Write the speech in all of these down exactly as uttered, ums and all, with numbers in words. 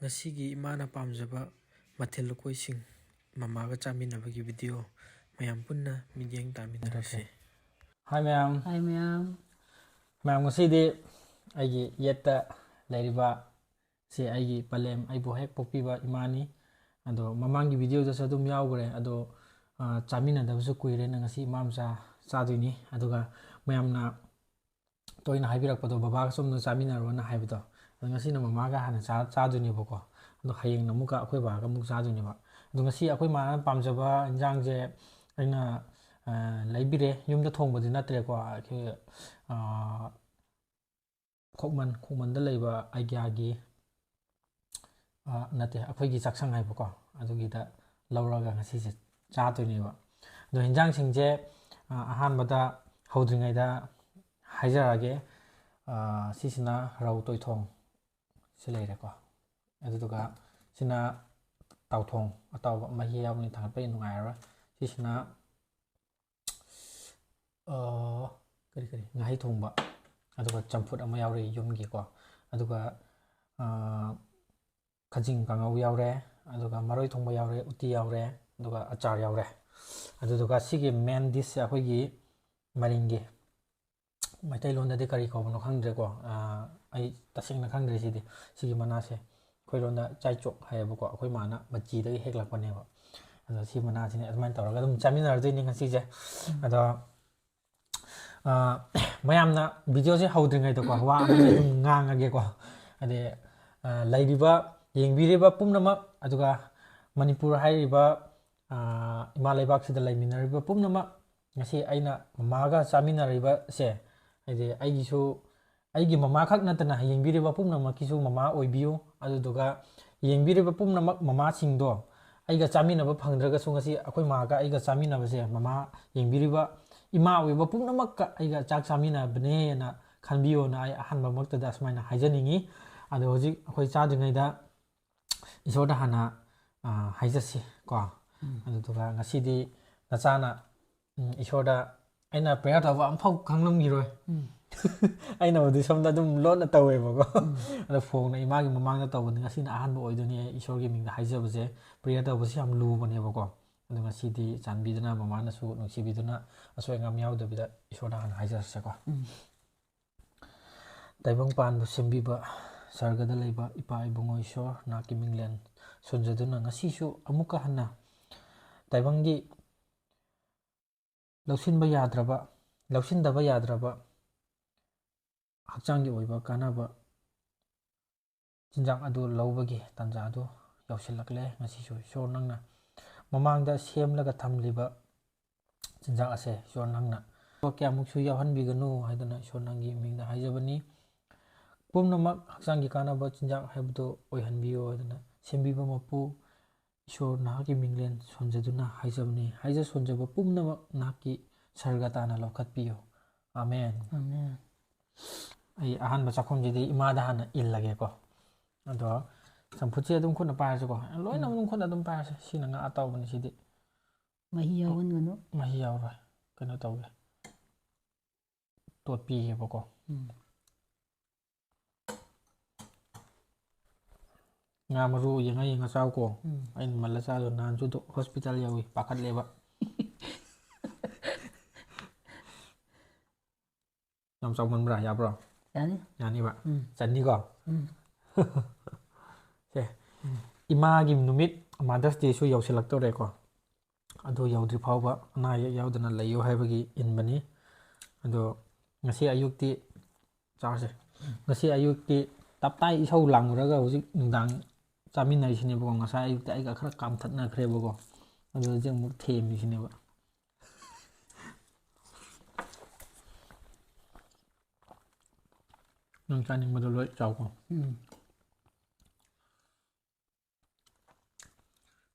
ꯉꯁꯤꯒꯤ ꯏꯃꯥꯅ ꯄꯥꯝꯖꯕ ꯃꯊꯦꯜ ꯂꯨꯀꯣꯏꯁꯤꯡ ꯃꯃꯥꯒ ꯆꯥꯃꯤꯟꯅꯕꯒꯤ ꯚꯤꯗꯤꯑꯣ ꯃꯌꯥꯝ ꯄꯨꯟꯅ ꯃꯤꯠꯌꯦꯡ ꯇꯥꯃꯤꯟꯅꯔꯁꯤ꯫ ꯍꯥꯏ ꯃꯌꯥꯝ꯫ ꯍꯥꯏ ꯃꯌꯥꯝ꯫ ꯃꯌꯥꯝ, ꯉꯁꯤꯗꯤ ꯑꯩꯒꯤ ꯌꯦꯠꯇ ꯂꯩꯔꯤꯕ ꯁꯤ ꯑꯩꯒꯤ ꯄꯂꯦꯝ, ꯑꯩꯕꯨ ꯍꯦꯛ ꯄꯣꯛꯄꯤꯕ ꯏꯃꯥꯅꯤ꯫ ꯑꯗꯣ ꯃꯃꯥꯡꯒꯤ ꯚꯤꯗꯤꯑꯣꯗꯁꯨ ꯑꯗꯨꯝ ꯌꯥꯎꯈ꯭ꯔꯦ꯫ ꯑꯗꯣ ꯆꯥꯃꯤꯟꯅꯗꯕꯁꯨ ꯀꯨꯏꯔꯦꯅ ꯉꯁꯤ ꯏꯃꯥ ꯃꯆꯥ ꯆꯥꯗꯣꯏꯅꯤ꯫ ꯑꯗꯨꯒ ꯃꯌꯥꯝꯅ ꯇꯣꯏꯅ ꯍꯥꯏꯕꯤꯔꯛꯄꯗꯣ, "ꯕꯕꯥꯒꯁꯨ ꯑꯝꯇ ꯆꯥꯃꯤꯟꯅꯔꯣꯅ" ꯍꯥꯏꯕꯗꯣ, ꯑꯗꯣ ꯉꯁꯤꯅ ꯃꯃꯥꯒ ꯍꯥꯟꯅ ꯆꯥ- ꯆꯥꯗꯣꯏꯅꯦꯕꯀꯣ꯫ ꯑꯗꯣ ꯍꯌꯦꯡꯅ ꯑꯃꯨꯛꯀ ꯑꯩꯈꯣꯏ ꯕꯥꯒ ꯑꯃꯨꯛ ꯆꯥꯗꯣꯏꯅꯦꯕ꯫ ꯑꯗꯣ ꯉꯁꯤ ꯑꯩꯈꯣꯏ ꯃꯥꯅ ꯄꯥꯝꯖꯕ ꯏꯟꯖꯥꯡꯁꯦ ꯑꯩꯅ ꯂꯩꯕꯤꯔꯦ꯫ ꯌꯨꯝꯗ ꯊꯣꯡꯕꯗꯤ ꯅꯠꯇ꯭ꯔꯦꯀꯣ꯫ ꯑꯩꯈꯣꯏ ꯈꯣꯛꯃꯟ, ꯈꯣꯛꯃꯟꯗ ꯂꯩꯕ ꯑꯩꯒ꯭ꯌꯥꯒꯤ, ꯅꯠꯇꯦ, ꯑꯩꯈꯣꯏꯒꯤ ꯆꯥꯛꯁꯪ ꯍꯥꯏꯕꯀꯣ, ꯑꯗꯨꯒꯤꯗ ꯂꯧꯔꯒ ꯉꯁꯤꯁꯦ ꯆꯥꯗꯣꯏꯅꯦꯕ꯫ ꯑꯗꯣ ꯍꯤꯟꯖꯥꯡꯁꯤꯡꯁꯦ ꯑꯍꯥꯟꯕꯗ ꯍꯧꯗ꯭ꯔꯤꯉꯩꯗ ꯍꯥꯏꯖꯔꯛꯑꯒꯦ꯫ ꯁꯤꯁꯤꯅ ꯔꯧ ꯇꯣꯏꯊꯣꯡ ꯁꯤ ꯂꯩꯔꯦꯀꯣ꯫ ꯑꯗꯨꯗꯨꯒ ꯁꯤꯅ ꯇꯥꯎꯊꯣꯡ, ꯑꯇꯥꯎꯕ ꯃꯍꯤ ꯌꯥꯎꯕꯅꯤ, ꯊꯥꯡꯒꯠꯄ ꯌꯥꯝ ꯅꯨꯡꯉꯥꯏꯔꯔꯣꯏ꯫ ꯁꯤꯁꯤꯅ ꯀꯔꯤ ꯀꯔꯤ ꯉꯥꯍꯩ ꯊꯣꯡꯕ, ꯑꯗꯨꯒ ꯆꯝꯐꯨꯠ ꯑꯃ ꯌꯥꯎꯔꯤ ꯌꯨꯝꯒꯤꯀꯣ꯫ ꯑꯗꯨꯒ ꯈꯖꯤꯡ ꯀꯥꯡꯉꯧ ꯌꯥꯎꯔꯦ, ꯑꯗꯨꯒ ꯃꯔꯣꯏ ꯊꯣꯡꯕ ꯌꯥꯎꯔꯦ, ꯎꯇꯤ ꯌꯥꯎꯔꯦ, ꯑꯗꯨꯒ ꯑꯆꯥꯔ ꯌꯥꯎꯔꯦ꯫ ꯑꯗꯨꯗꯨꯒ ꯁꯤꯒꯤ ꯃꯦꯟ ꯗꯤꯁꯁꯦ ꯑꯩꯈꯣꯏꯒꯤ ꯃꯔꯤꯡꯒꯤ, ꯃꯩꯇꯩꯂꯣꯟꯗꯗꯤ ꯀꯔꯤ ꯀꯧꯕꯅꯣ ꯈꯪꯗ꯭ꯔꯦꯀꯣ꯫ ꯑꯩ ꯇꯁꯦꯡꯅ ꯈꯪꯗ꯭ꯔꯦ ꯁꯤꯗꯤ꯫ ꯁꯤꯒꯤ ꯃꯅꯥꯁꯦ ꯑꯩꯈꯣꯏ ꯂꯣꯟꯗ ꯆꯥꯏꯆꯣꯛ ꯍꯥꯏꯌꯦꯕꯀꯣ꯫ ꯑꯩꯈꯣꯏ ꯃꯥꯅ ꯃꯆꯤꯗꯒꯤ ꯍꯦꯛꯂꯛꯄꯅꯦꯕ꯫ ꯑꯗꯣ ꯁꯤ ꯃꯅꯥꯁꯤꯅꯦ꯫ ꯑꯗꯨꯃꯥꯏꯅ ꯇꯧꯔꯒ ꯑꯗꯨꯝ ꯆꯥꯃꯤꯟꯅꯔꯗꯣꯏꯅꯤ ꯉꯁꯤꯁꯦ꯫ ꯑꯗꯣ ꯃꯌꯥꯝꯅ ꯚꯤꯗꯤꯑꯣꯁꯦ ꯍꯧꯗ꯭ꯔꯤꯉꯩꯗꯀꯣ, ꯋꯥ ꯑꯃ ꯑꯗꯨꯝ ꯉꯥꯡꯉꯒꯦꯀꯣ꯫ ꯍꯥꯏꯗꯤ ꯂꯩꯔꯤꯕ, ꯌꯦꯡꯕꯤꯔꯤꯕ ꯄꯨꯝꯅꯃꯛ, ꯑꯗꯨꯒ ꯃꯅꯤꯄꯨꯔ ꯍꯥꯏꯔꯤꯕ ꯏꯃꯥ ꯂꯩꯕꯥꯛꯁꯤꯗ ꯂꯩꯃꯤꯟꯅꯔꯤꯕ ꯄꯨꯝꯅꯃꯛ, ꯉꯁꯤ ꯑꯩꯅ ꯃꯃꯥꯒ ꯆꯥꯃꯤꯟꯅꯔꯤꯕꯁꯦ, ꯍꯥꯏꯗꯤ ꯑꯩꯒꯤꯁꯨ, ꯑꯩꯒꯤ ꯃꯃꯥꯈꯛ ꯅꯠꯇꯅ ꯌꯦꯡꯕꯤꯔꯤꯕ ꯄꯨꯝꯅꯃꯛꯀꯤꯁꯨ ꯃꯃꯥ ꯑꯣꯏꯕꯤꯌꯨ꯫ ꯑꯗꯨꯗꯨꯒ ꯌꯦꯡꯕꯤꯔꯤꯕ ꯄꯨꯝꯅꯃꯛ ꯃꯃꯥꯁꯤꯡꯗꯣ ꯑꯩꯒ ꯆꯥꯃꯤꯟꯅꯕ ꯐꯪꯗ꯭ꯔꯒꯁꯨ, ꯉꯁꯤ ꯑꯩꯈꯣꯏ ꯃꯥꯒ ꯑꯩꯒ ꯆꯥꯃꯤꯟꯅꯕꯁꯦ, ꯃꯃꯥ, ꯌꯦꯡꯕꯤꯔꯤꯕ ꯏꯃꯥ ꯑꯣꯏꯕ ꯄꯨꯝꯅꯃꯛꯀ ꯑꯩꯒ ꯆꯥꯛ ꯆꯥꯃꯤꯟꯅꯕꯅꯦꯅ ꯈꯟꯕꯤꯌꯣꯅ ꯑꯩ ꯑꯍꯥꯟꯕꯃꯛꯇꯗ ꯑꯁꯨꯃꯥꯏꯅ ꯍꯥꯏꯖꯅꯤꯡꯉꯤ꯫ ꯑꯗꯣ ꯍꯧꯖꯤꯛ ꯑꯩꯈꯣꯏ ꯆꯥꯗ꯭ꯔꯤꯉꯩꯗ ꯏꯁꯣꯔꯗ ꯍꯥꯟꯅ ꯍꯥꯏꯖꯁꯤ ꯀꯣ꯫ ꯑꯗꯨꯗꯨꯒ ꯉꯁꯤꯗꯤ ꯅꯆꯥꯅ ꯏꯁꯣꯔꯗ ꯑꯩꯅ prayer ꯇꯧꯕ ꯑꯃꯐꯥꯎ ꯈꯪꯂꯝꯈꯤꯔꯣꯏ꯫ ꯑꯩꯅꯕꯨꯗꯤ ꯁꯣꯝꯗ ꯑꯗꯨꯝ ꯂꯣꯟꯅ ꯇꯧꯋꯦꯕꯀꯣ꯫ ꯑꯗꯣ ꯐꯣꯡꯅ ꯏꯃꯥꯒꯤ ꯃꯃꯥꯡꯗ ꯇꯧꯕꯅꯤ꯫ ꯉꯁꯤꯅ ꯑꯍꯥꯟꯕ ꯑꯣꯏꯗꯣꯏꯅꯤ ꯑꯩ ꯏꯁꯣꯔꯒꯤ ꯃꯤꯡꯗ ꯍꯥꯏꯖꯕꯁꯦ, prayer ꯇꯧꯕꯁꯦ ꯌꯥꯝ ꯂꯨꯕꯅꯦꯕꯀꯣ꯫ ꯑꯗꯣ ꯉꯁꯤꯗꯤ ꯆꯥꯟꯕꯤꯗꯨꯅ ꯃꯃꯥꯅꯁꯨ ꯅꯨꯡꯁꯤꯕꯤꯗꯨꯅ ꯑꯁꯣꯏ ꯑꯉꯥꯝ ꯌꯥꯎꯗꯕꯤꯗ ꯏꯁꯣꯔꯗ ꯍꯥꯟꯅ ꯍꯥꯏꯖꯔꯁꯦꯀꯣ꯫ ꯎꯝ꯫ ꯇꯥꯏꯕꯪ ꯄꯥꯟꯕ ꯁꯦꯝꯕꯤꯕ ꯁꯔꯒꯗ ꯂꯩꯕ ꯏꯄꯥ ꯏꯕꯨꯡꯉꯣ ꯏꯁꯣꯔ, ꯅꯍꯥꯛꯀꯤ ꯃꯤꯡꯂꯦꯟ ꯁꯣꯟꯖꯗꯨꯅ ꯉꯁꯤꯁꯨ ꯑꯃꯨꯛꯀ ꯍꯟꯅ ꯇꯥꯏꯕꯪꯒꯤ ꯂꯧꯁꯤꯟꯕ ꯌꯥꯗ꯭ꯔꯕ, ꯂꯧꯁꯤꯟꯗꯕ ꯌꯥꯗ꯭ꯔꯕ ꯍꯛꯆꯥꯡꯒꯤ ꯑꯣꯏꯕ ꯀꯥꯟꯅꯕ ꯆꯤꯟꯖꯥꯛ ꯑꯗꯨ ꯂꯧꯕꯒꯤ ꯇꯥꯟꯖꯥ ꯑꯗꯨ ꯌꯧꯁꯤꯜꯂꯛꯂꯦ꯫ ꯉꯁꯤꯁꯨ ꯏꯁꯣꯔ ꯅꯪꯅ ꯃꯃꯥꯡꯗ ꯁꯦꯝꯂꯒ ꯊꯝꯂꯤꯕ ꯆꯤꯟꯖꯥꯛ ꯑꯁꯦ ꯏꯁꯣꯔ ꯅꯪꯅ ꯀꯌꯥꯃꯨꯛꯁꯨ ꯌꯥꯎꯍꯟꯕꯤꯒꯅꯨ ꯍꯥꯏꯗꯨꯅ ꯏꯁꯣꯔ ꯅꯪꯒꯤ ꯃꯤꯡꯗ ꯍꯥꯏꯖꯕꯅꯤ꯫ ꯄꯨꯝꯅꯃꯛ ꯍꯛꯆꯥꯡꯒꯤ ꯀꯥꯟꯅꯕ ꯆꯤꯟꯖꯥꯛ ꯍꯥꯏꯕꯗꯨ ꯑꯣꯏꯍꯟꯕꯤꯌꯨ ꯍꯥꯏꯗꯨꯅ ꯁꯦꯝꯕꯤꯕ ꯃꯄꯨ ꯏꯁꯣꯔ ꯅꯍꯥꯛꯀꯤ ꯃꯤꯡꯂꯦꯟ ꯁꯣꯟꯖꯗꯨꯅ ꯍꯥꯏꯖꯕꯅꯤ꯫ ꯍꯥꯏꯖ ꯁꯣꯟꯖꯕ ꯄꯨꯝꯅꯃꯛ ꯅꯍꯥꯛꯀꯤ ꯁꯔꯒ ꯇꯥꯅ ꯂꯧꯈꯠꯄꯤꯌꯨ꯫ ꯑꯥꯃꯦꯟ꯫ ꯑꯥꯃꯦꯟ꯫ ꯑꯩ ꯑꯍꯥꯟꯕ ꯆꯥꯛꯈꯨꯝꯁꯤꯗꯤ ꯏꯃꯥꯗ ꯍꯥꯟꯅ ꯏꯜꯂꯒꯦꯀꯣ꯫ ꯑꯗꯣ ꯆꯝꯐꯨꯠꯁꯦ ꯑꯗꯨꯝ ꯈꯨꯠꯅ ꯄꯥꯏꯔꯁꯤꯀꯣ꯫ ꯂꯣꯏꯅ ꯎꯝ꯫ ꯑꯗꯨꯝ ꯈꯨꯠꯅ ꯑꯗꯨꯝ ꯄꯥꯏꯔꯁꯦ꯫ ꯁꯤꯅ ꯉꯥ ꯑꯇꯥꯎꯕꯅꯤ ꯁꯤꯗꯤ꯫ ꯃꯍꯤ ꯌꯥꯎꯍꯟꯒꯅꯨ꯫ ꯃꯍꯤ ꯌꯥꯎꯔꯣꯏ꯫ ꯀꯩꯅꯣ ꯇꯧꯒꯦ꯫ ꯇꯣꯠꯄꯤꯒꯦꯕꯀꯣ꯫ ꯎꯝ꯫ ꯉꯥ ꯃꯔꯨ ꯌꯦꯡꯉ ꯌꯦꯡꯉ ꯆꯥꯎꯀꯣ꯫ ꯎꯝ꯫ ꯑꯩꯅ ꯃꯜꯂ ꯆꯥꯗꯣ ꯅꯍꯥꯟꯁꯨ ꯗꯣ-, hospital ꯌꯧꯏ, ꯄꯥꯈꯠꯂꯦꯕ꯫ ꯌꯥꯝ ꯆꯥꯎꯃꯟꯕ꯭ꯔꯥ? ꯌꯥꯕ꯭ꯔꯣ? ꯌꯥꯅꯤ꯫ ꯌꯥꯅꯤꯕ? ꯎꯝ꯫ ꯆꯟꯅꯤꯀꯣ? ꯎꯝ꯫ ꯁꯦ, ꯎꯝ꯫ ꯏꯃꯥꯒꯤ ꯅꯨꯃꯤꯠ, Mother's Dayꯁꯨ ꯌꯧꯁꯤꯜꯂꯛꯇꯧꯔꯦꯀꯣ꯫ ꯑꯗꯨ ꯌꯧꯗ꯭ꯔꯤ ꯐꯥꯎꯕ ꯑꯅꯥ ꯑꯌꯦꯛ ꯌꯥꯎꯗꯅ ꯂꯩꯌꯨ ꯍꯥꯏꯕꯒꯤ ꯏꯟꯕꯅꯤ꯫ ꯑꯗꯣ ꯉꯁꯤ ꯑꯌꯨꯛꯇꯤ ꯆꯥꯔꯁꯦ꯫ ꯉꯁꯤ ꯑꯌꯨꯛꯇꯤ ꯇꯞꯇꯥꯏ ꯏꯁꯧ ꯂꯥꯡꯉꯨꯔꯒ ꯍꯧꯖꯤꯛ ꯅꯨꯡꯗꯥꯡ ꯆꯥꯃꯤꯟꯅꯔꯤꯁꯤꯅꯦꯕꯀꯣ꯫ ꯉꯁꯥꯏ ꯑꯌꯨꯛꯇ ꯑꯩꯒ ꯈꯔ ꯀꯥꯝꯊꯠꯅꯈ꯭ꯔꯦꯕꯀꯣ꯫ ꯑꯗꯨ ꯍꯧꯖꯤꯛ ꯑꯃꯨꯛ ꯊꯦꯝꯃꯤꯁꯤꯅꯦꯕ꯫ ꯅꯪ ꯆꯥꯅꯤꯡꯕꯗꯣ ꯂꯣꯏ ꯆꯥꯎꯀꯣ꯫ ꯎꯝ꯫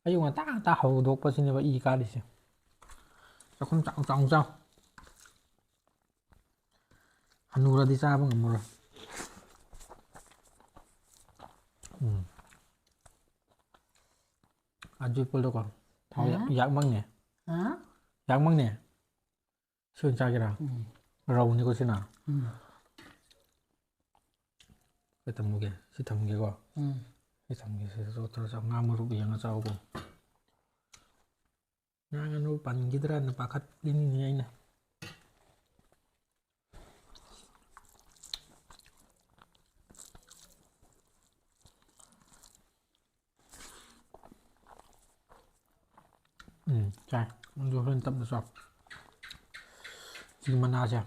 ꯑꯌꯨꯛ ꯉꯟꯇꯥ ꯉꯟꯇꯥ ꯍꯧꯗꯣꯛꯄꯁꯤꯅꯦꯕ ꯏ ꯀꯥꯔꯤꯁꯦ꯫ ꯆꯥꯛꯈꯨꯝ ꯆꯥꯎ ꯆꯥꯎ ꯆꯥꯎ꯫ ꯍꯅꯨꯔꯗꯤ ꯆꯥꯕ ꯉꯝꯃꯔꯣꯏ꯫ ꯎꯝ꯫ ꯑꯗꯨ ꯄꯨꯜꯗꯀꯣ꯫ ꯊꯥꯎ ꯌꯥꯛ-, ꯍꯥ? ꯌꯥꯛꯃꯪꯅꯦ꯫ ꯍꯥ? ꯌꯥꯛꯃꯪꯅꯦ꯫ ꯁꯤ ꯑꯣꯏꯅ ꯆꯥꯒꯦꯔꯥ? ꯎꯝ꯫ ꯔꯧꯅꯤꯀꯣ ꯁꯤꯅ꯫ ꯎꯝ꯫ ꯑꯩ ꯊꯝꯃꯨꯒꯦ꯫ ꯁꯤ ꯊꯝꯒꯦꯀꯣ꯫ ꯎꯝ꯫ ꯁꯤ ꯊꯝꯒꯦ꯫ ꯁꯤꯗ ꯆꯣꯠꯊꯔ ꯆꯥꯎ꯫ ꯉꯥ ꯃꯔꯨ ꯌꯦꯡꯉ ꯆꯥꯎꯀꯣ꯫ ꯉꯥ ꯉꯥꯅꯨ ꯄꯟꯈꯤꯗ꯭ꯔꯅ ꯄꯥꯈꯠꯂꯤꯅꯤꯅꯦ ꯑꯩꯅ꯫ ꯎꯝ, ꯆꯥꯏ꯫ ꯑꯗꯨ ꯍꯣꯔꯦꯟ ꯇꯞꯅ ꯆꯥꯎ꯫ ꯁꯤ ꯃꯅꯥꯁꯦ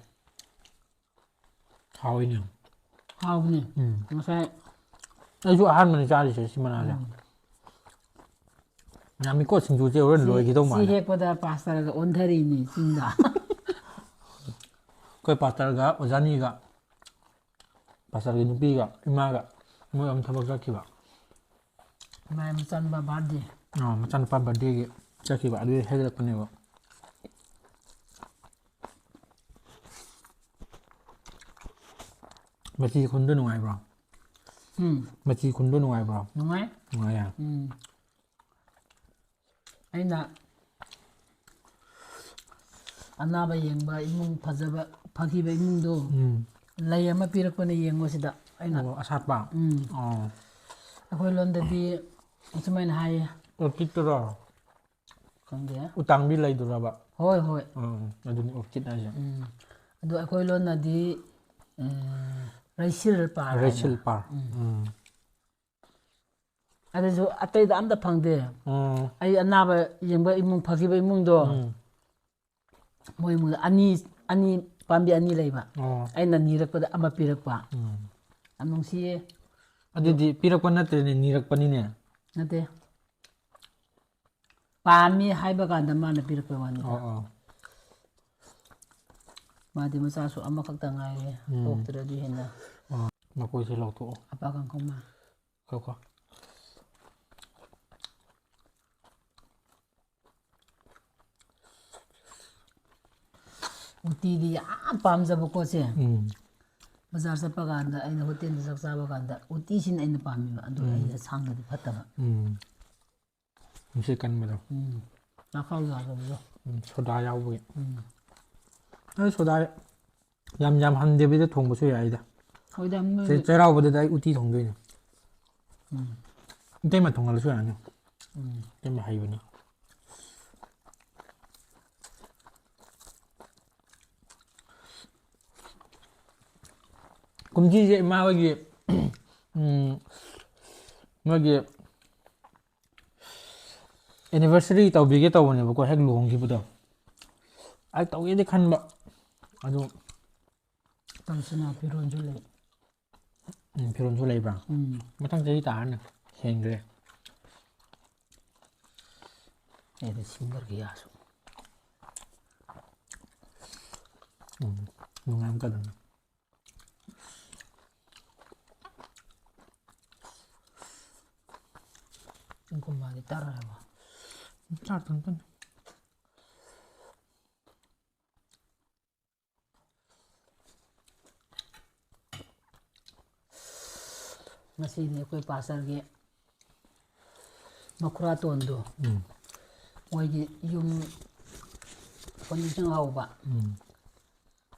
ꯍꯥꯎꯏꯅꯦ꯫ ꯍꯥꯎꯕꯅꯦ꯫ ꯎꯝ꯫ ꯉꯁꯥꯏ ꯑꯩꯁꯨ ꯑꯍꯥꯟꯕꯅꯤ ꯆꯥꯔꯤꯁꯦ ꯁꯤ ꯃꯅꯥꯁꯦ꯫ ꯎꯝ꯫ ꯌꯥꯝꯃꯤꯀꯣ ꯁꯤꯡꯖꯨꯁꯦ ꯍꯣꯔꯦꯟ ꯁꯤ, ꯂꯣꯏꯈꯤꯗꯧ ꯁꯤ ꯃꯥꯜꯂꯦ꯫ ꯍꯦꯛꯄꯗ ꯄꯥꯁꯇꯔꯒ ꯑꯣꯟꯊꯔꯤꯅꯤ ꯆꯤꯡꯗ꯫ ꯑꯩꯈꯣꯏ ꯄꯥꯁꯇꯔꯒ ꯑꯣꯖꯥꯅꯤꯒ, ꯄꯥꯁꯇꯔꯒꯤ ꯅꯨꯄꯤꯒ ꯏꯃꯥꯒ ꯃꯣꯏ ꯑꯃ ꯊꯕꯛ ꯆꯠꯈꯤꯕ꯫ ꯃꯥꯏ ꯃꯆꯥꯅꯨꯄꯥ ꯕꯥꯔꯗꯦ꯫ ꯑꯥ, ꯃꯆꯥꯅꯨꯄꯥ ꯕꯥꯔꯗꯦꯒꯤ ꯆꯠꯈꯤꯕ ꯑꯗꯨꯗꯤ ꯍꯦꯛꯂꯛꯄꯅꯦꯕ꯫ ꯃꯆꯤ ꯈꯨꯟꯗꯣ ꯅꯨꯡꯉꯥꯏꯕ꯭ꯔꯣ? ꯎꯝ꯫ ꯃꯆꯤ ꯈꯨꯟꯗꯣ ꯅꯨꯡꯉꯥꯏꯕ꯭ꯔꯣ? ꯅꯨꯡꯉꯥꯏ꯫ ꯅꯨꯡꯉꯥꯏꯌꯦ꯫ ꯎꯝ꯫ ꯑꯩꯅ ꯑꯅꯥꯕ ꯌꯦꯡꯕ ꯏꯃꯨꯡ ꯐꯖꯕ ꯐꯈꯤꯕ ꯏꯃꯨꯡꯗꯣ ꯎꯝ꯫ ꯂꯩ ꯑꯃ ꯄꯤꯔꯛꯄꯅ ꯌꯦꯡꯉꯣ ꯁꯤꯗ꯫ ꯑꯩꯅ ꯑꯣ, ꯑꯁꯥꯠꯄ? ꯎꯝ꯫ ꯑꯣ꯫ ꯑꯩꯈꯣꯏ ꯂꯣꯟꯗꯗꯤ ꯑꯁꯨꯃꯥꯏꯅ ꯍꯥꯏꯌꯦ꯫ ꯑꯣꯔꯀꯤꯠꯇꯨꯔꯣ? ꯈꯪꯗꯦ꯫ ꯎꯇꯥꯡꯕꯤ ꯂꯩꯗꯨꯔꯕ? ꯍꯣꯏ, ꯍꯣꯏ꯫ ꯎꯝ, ꯑꯗꯨꯅꯤ ꯑꯣꯔꯀꯤꯠ ꯍꯥꯏꯁꯦ꯫ ꯎꯝ꯫ ꯑꯗꯣ ꯑꯩꯈꯣꯏ ꯂꯣꯟꯅꯗꯤ, ꯎꯝ, ꯔꯩꯁꯤꯜ ꯄꯥꯔ ꯍꯥꯏꯅ꯫ ꯔꯩꯁꯤꯜ ꯄꯥꯔ꯫ ꯎꯝ꯫ ꯑꯗꯨꯁꯨ ꯑꯇꯩꯗ ꯑꯝꯇ ꯐꯪꯗꯦ꯫ ꯎꯝ꯫ ꯑꯩ ꯑꯅꯥꯕ ꯌꯦꯡꯕ ꯏꯃꯨꯡ ꯐꯈꯤꯕ ꯏꯃꯨꯡꯗꯣ, ꯎꯝ꯫ ꯃꯣꯏ ꯏꯃꯨꯡꯗ ꯑꯅꯤ, ꯑꯅꯤ, ꯄꯥꯝꯕꯤ ꯑꯅꯤ ꯂꯩꯕ꯫ ꯑꯣ꯫ ꯑꯩꯅ ꯅꯤꯔꯛꯄꯗ ꯑꯃ ꯄꯤꯔꯛꯄ꯫ ꯎꯝ꯫ ꯌꯥꯝ ꯅꯨꯡꯁꯤꯌꯦ꯫ ꯑꯗꯨꯗꯤ ꯄꯤꯔꯛꯄ ꯅꯠꯇ꯭ꯔꯦꯅꯦ, ꯅꯤꯔꯛꯄꯅꯤꯅꯦ꯫ ꯅꯠꯇꯦ꯫ ꯄꯥꯝꯃꯤ ꯍꯥꯏꯕ ꯀꯥꯟꯗ ꯃꯥꯅ ꯄꯤꯔꯛꯄ ꯋꯥꯅꯤꯗ꯫ ꯑꯣ, ꯑꯣ꯫ ꯃꯥꯗꯤ ꯃꯆꯥꯁꯨ ꯑꯃꯈꯛꯇ ꯉꯥꯏꯔꯦ꯫ ꯎꯝ꯫ ꯄꯣꯛꯇ꯭ꯔꯗꯤ ꯍꯦꯟꯅ ꯑꯣ, ꯃꯀꯣꯏꯁꯦ ꯂꯧꯊꯣꯛꯑꯣ꯫ ꯑꯄꯥ ꯀꯥꯡꯈꯣꯃ꯫ ꯈꯣ, ꯈꯣ꯫ ꯎꯇꯤꯗꯤ ꯌꯥꯝ ꯄꯥꯝꯖꯕꯀꯣ ꯁꯦ꯫ ꯎꯝ꯫ ꯕꯖꯥꯔ ꯆꯠꯄ ꯀꯥꯟꯗ, ꯑꯩꯅ ꯍꯣꯇꯦꯜꯗ ꯆꯥꯛ ꯆꯥꯕ ꯀꯥꯟꯗ ꯎꯇꯤꯁꯤꯅ ꯑꯩꯅ ꯄꯥꯝꯃꯦꯕ꯫ ꯑꯗꯨ ꯎꯝ꯫ ꯑꯩ ꯑꯁꯥꯡꯕꯗꯤ ꯐꯠꯇꯕ꯫ ꯎꯝ꯫ ꯅꯨꯡꯁꯤꯠ ꯀꯟꯕꯗꯣ꯫ ꯎꯝ꯫ ꯆꯥꯛꯈꯥꯎ ꯌꯥꯗꯕꯗꯣ꯫ ꯎꯝ, ꯁꯣꯗꯥ ꯌꯥꯎꯕꯒꯤ꯫ ꯎꯝ꯫ ꯁꯣꯗꯥ ꯌꯥꯝ ꯌꯥꯝ ꯍꯟꯗꯕꯤꯗ ꯊꯣꯡꯕꯁꯨ ꯌꯥꯏꯗ꯫ ꯍꯣꯏꯗ, ꯃꯣꯏ ꯆꯩ-, ꯆꯩꯔꯥꯎꯕꯗꯗꯤ ꯑꯩ ꯎꯇꯤ ꯊꯣꯡꯗꯣꯏꯅꯦ꯫ ꯎꯝ꯫ ꯏꯇꯩꯃ ꯊꯣꯡꯍꯜꯂꯁꯨ ꯌꯥꯅꯤ꯫ ꯎꯝ꯫ ꯏꯇꯩꯃ ꯍꯩꯕꯅꯤ꯫ ꯀꯨꯝꯁꯤꯁꯦ ꯏꯃꯥ ꯍꯣꯏꯒꯤ, ꯎꯝ, ꯃꯣꯏꯒꯤ anniversary ꯇꯧꯕꯤꯒꯦ ꯇꯧꯕꯅꯦꯕꯀꯣ, ꯍꯦꯛ ꯂꯨꯍꯣꯡꯈꯤꯕꯗꯣ꯫ ꯑꯩ ꯇꯧꯒꯦꯗꯤ ꯈꯟꯕ, ꯑꯗꯨ ꯇꯧꯁꯤꯅ ꯐꯤꯔꯣꯟꯁꯨ ꯂꯩ꯫ ꯎꯝ, ꯐꯤꯔꯣꯟꯁꯨ ꯂꯩꯕ꯭ꯔꯥ? ꯎꯝ꯫ ꯃꯊꯪ ꯆꯍꯤ ꯇꯥꯔꯅꯤ, ꯍꯦꯟꯈ꯭ꯔꯦ꯫ ꯑꯩꯗꯤ ꯁꯤꯡꯒꯔꯒꯤ ꯌꯥꯁꯨ꯫ ꯎꯝ, ꯅꯨꯡꯉꯥꯏ ꯑꯃ ꯀꯗꯅ꯫ ꯀꯨꯝꯕꯗꯤ ꯇꯥꯔꯛꯑꯕ? ꯆꯥꯛ ꯊꯣꯡ ꯀꯟꯅ꯫ ꯉꯁꯤꯅꯤ ꯑꯩꯈꯣꯏ ꯄꯥꯁꯇꯔꯒꯤ ꯃꯈꯨꯔꯥꯇꯣꯟꯗꯣ, ꯎꯝ꯫ ꯃꯣꯏꯒꯤ ꯌꯨꯝ ꯐꯣꯟꯗꯤꯁꯟ ꯍꯧꯕ꯫ ꯎꯝ꯫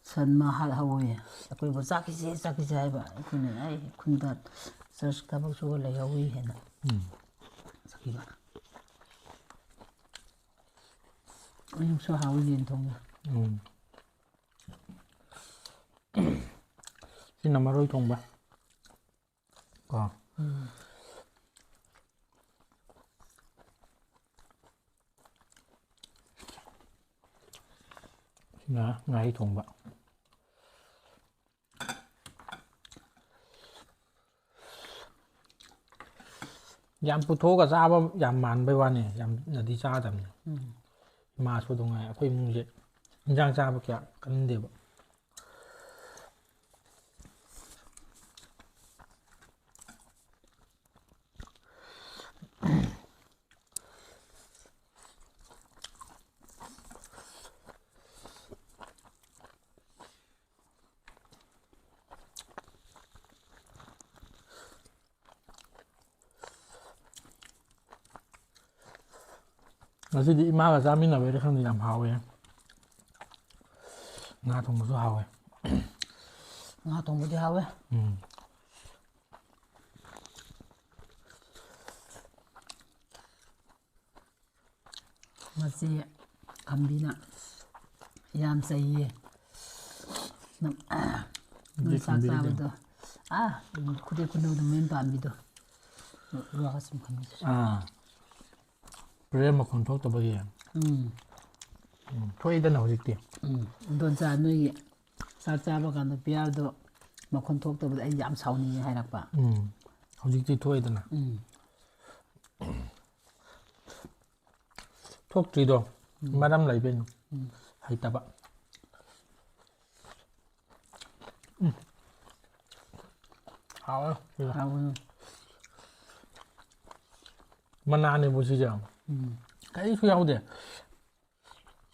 ꯁꯟ ꯃꯥ ꯍꯥꯠꯍꯧꯋꯦ꯫ ꯑꯩꯈꯣꯏꯕꯨ "ꯆꯥꯈꯤꯁꯦ, ꯆꯥꯈꯤꯁꯦ" ꯍꯥꯏꯕ꯫ ꯑꯩꯈꯣꯏꯅ ꯑꯩ ꯈꯨꯟꯗ ꯆꯔꯆ ꯊꯕꯛ ꯁꯨꯕ ꯂꯩꯍꯧꯋꯤ ꯍꯥꯏꯅ ꯎꯝ꯫ ꯆꯠꯈꯤꯕ꯫ ꯑꯌꯨꯛꯁꯨ ꯍꯥꯎꯋꯤ ꯌꯦꯟ ꯊꯣꯡꯕ꯫ ꯎꯝ꯫ ꯁꯤꯅ ꯃꯔꯣꯏ ꯊꯣꯡꯕ꯫ ꯀꯣ꯫ ꯎꯝ꯫ ꯁꯤꯅ ꯉꯥꯍꯩ ꯊꯣꯡꯕ꯫ ꯌꯥꯝ ꯄꯨꯊꯣꯛꯑꯒ ꯆꯥꯕ ꯌꯥꯝ ꯃꯥꯟꯕꯩ ꯋꯥꯅꯤ, ꯌꯥꯝꯅꯗꯤ ꯆꯥꯗꯕꯅꯤ꯫ ꯎꯝ꯫ ꯏꯃꯥꯁꯨ ꯑꯗꯨꯝ ꯉꯥꯏ, ꯑꯩꯈꯣꯏ ꯏꯃꯨꯡꯁꯦ ꯏꯟꯖꯥꯡ ꯆꯥꯕ ꯀꯌꯥ ꯀꯟꯗꯦꯕ꯫ ꯉꯁꯤꯗꯤ ꯏꯃꯥꯒ ꯆꯥꯃꯤꯟꯅꯕꯩꯔ ꯈꯪꯗꯦ, ꯌꯥꯝ ꯍꯥꯎꯋꯦ꯫ ꯉꯥ ꯊꯣꯡꯕꯁꯨ ꯍꯥꯎꯋꯦ꯫ ꯉꯥ ꯊꯣꯡꯕꯗꯤ ꯍꯥꯎꯋꯦ꯫ ꯎꯝ꯫ ꯃꯁꯤ ꯈꯝꯕꯤꯅ ꯌꯥꯝ ꯆꯩꯌꯦ꯫ ꯅꯪ ꯅꯣꯏ ꯍꯧꯖꯤꯛ ꯆꯥꯛ ꯈꯝꯕꯤꯗꯤ ꯆꯥꯕꯗꯣ ꯑꯥ ꯈꯨꯗꯩ ꯈꯨꯅꯧꯗ ꯃꯌꯨꯝ ꯄꯥꯟꯕꯤꯗꯣ꯫ ꯂꯣꯛꯑꯒ ꯁꯨꯝ ꯈꯝꯕꯤꯗꯣ꯫ ꯑꯥ꯫ ꯄ꯭ꯔꯦꯌꯔ ꯃꯈꯣꯟ ꯊꯣꯛꯇꯕꯒꯤ꯫ ꯎꯝ꯫ ꯎꯝ, ꯊꯣꯛꯏꯗꯅ ꯍꯧꯖꯤꯛꯇꯤ꯫ ꯎꯝ꯫ ꯏꯟꯗꯣꯟꯆꯥ ꯅꯣꯏꯒꯤ ꯆꯥꯛ ꯆꯥꯕ ꯀꯥꯟꯗ ꯄꯤꯌꯥꯔꯗꯣ ꯃꯈꯣꯟ ꯊꯣꯛꯇꯕꯗ ꯑꯩ ꯌꯥꯝ ꯁꯥꯎꯅꯤꯡꯉꯦ ꯍꯥꯏꯔꯛꯄ꯫ ꯎꯝ꯫ ꯍꯧꯖꯤꯛꯇꯤ ꯊꯣꯛꯏꯗꯅ꯫ ꯎꯝ꯫ ꯊꯣꯛꯇ꯭ꯔꯤꯗꯣ ꯃꯔꯝ ꯂꯩꯕꯩꯅꯤ꯫ ꯍꯩꯇꯕ꯫ ꯎꯝ꯫ ꯍꯥꯎꯋꯦ꯫ ꯍꯥꯎꯕꯅꯤ꯫ ꯃꯅꯥꯅꯦꯕꯨ ꯁꯤꯁꯦ꯫ ꯎꯝ꯫ ꯀꯔꯤꯁꯨ ꯌꯥꯎꯗꯦ꯫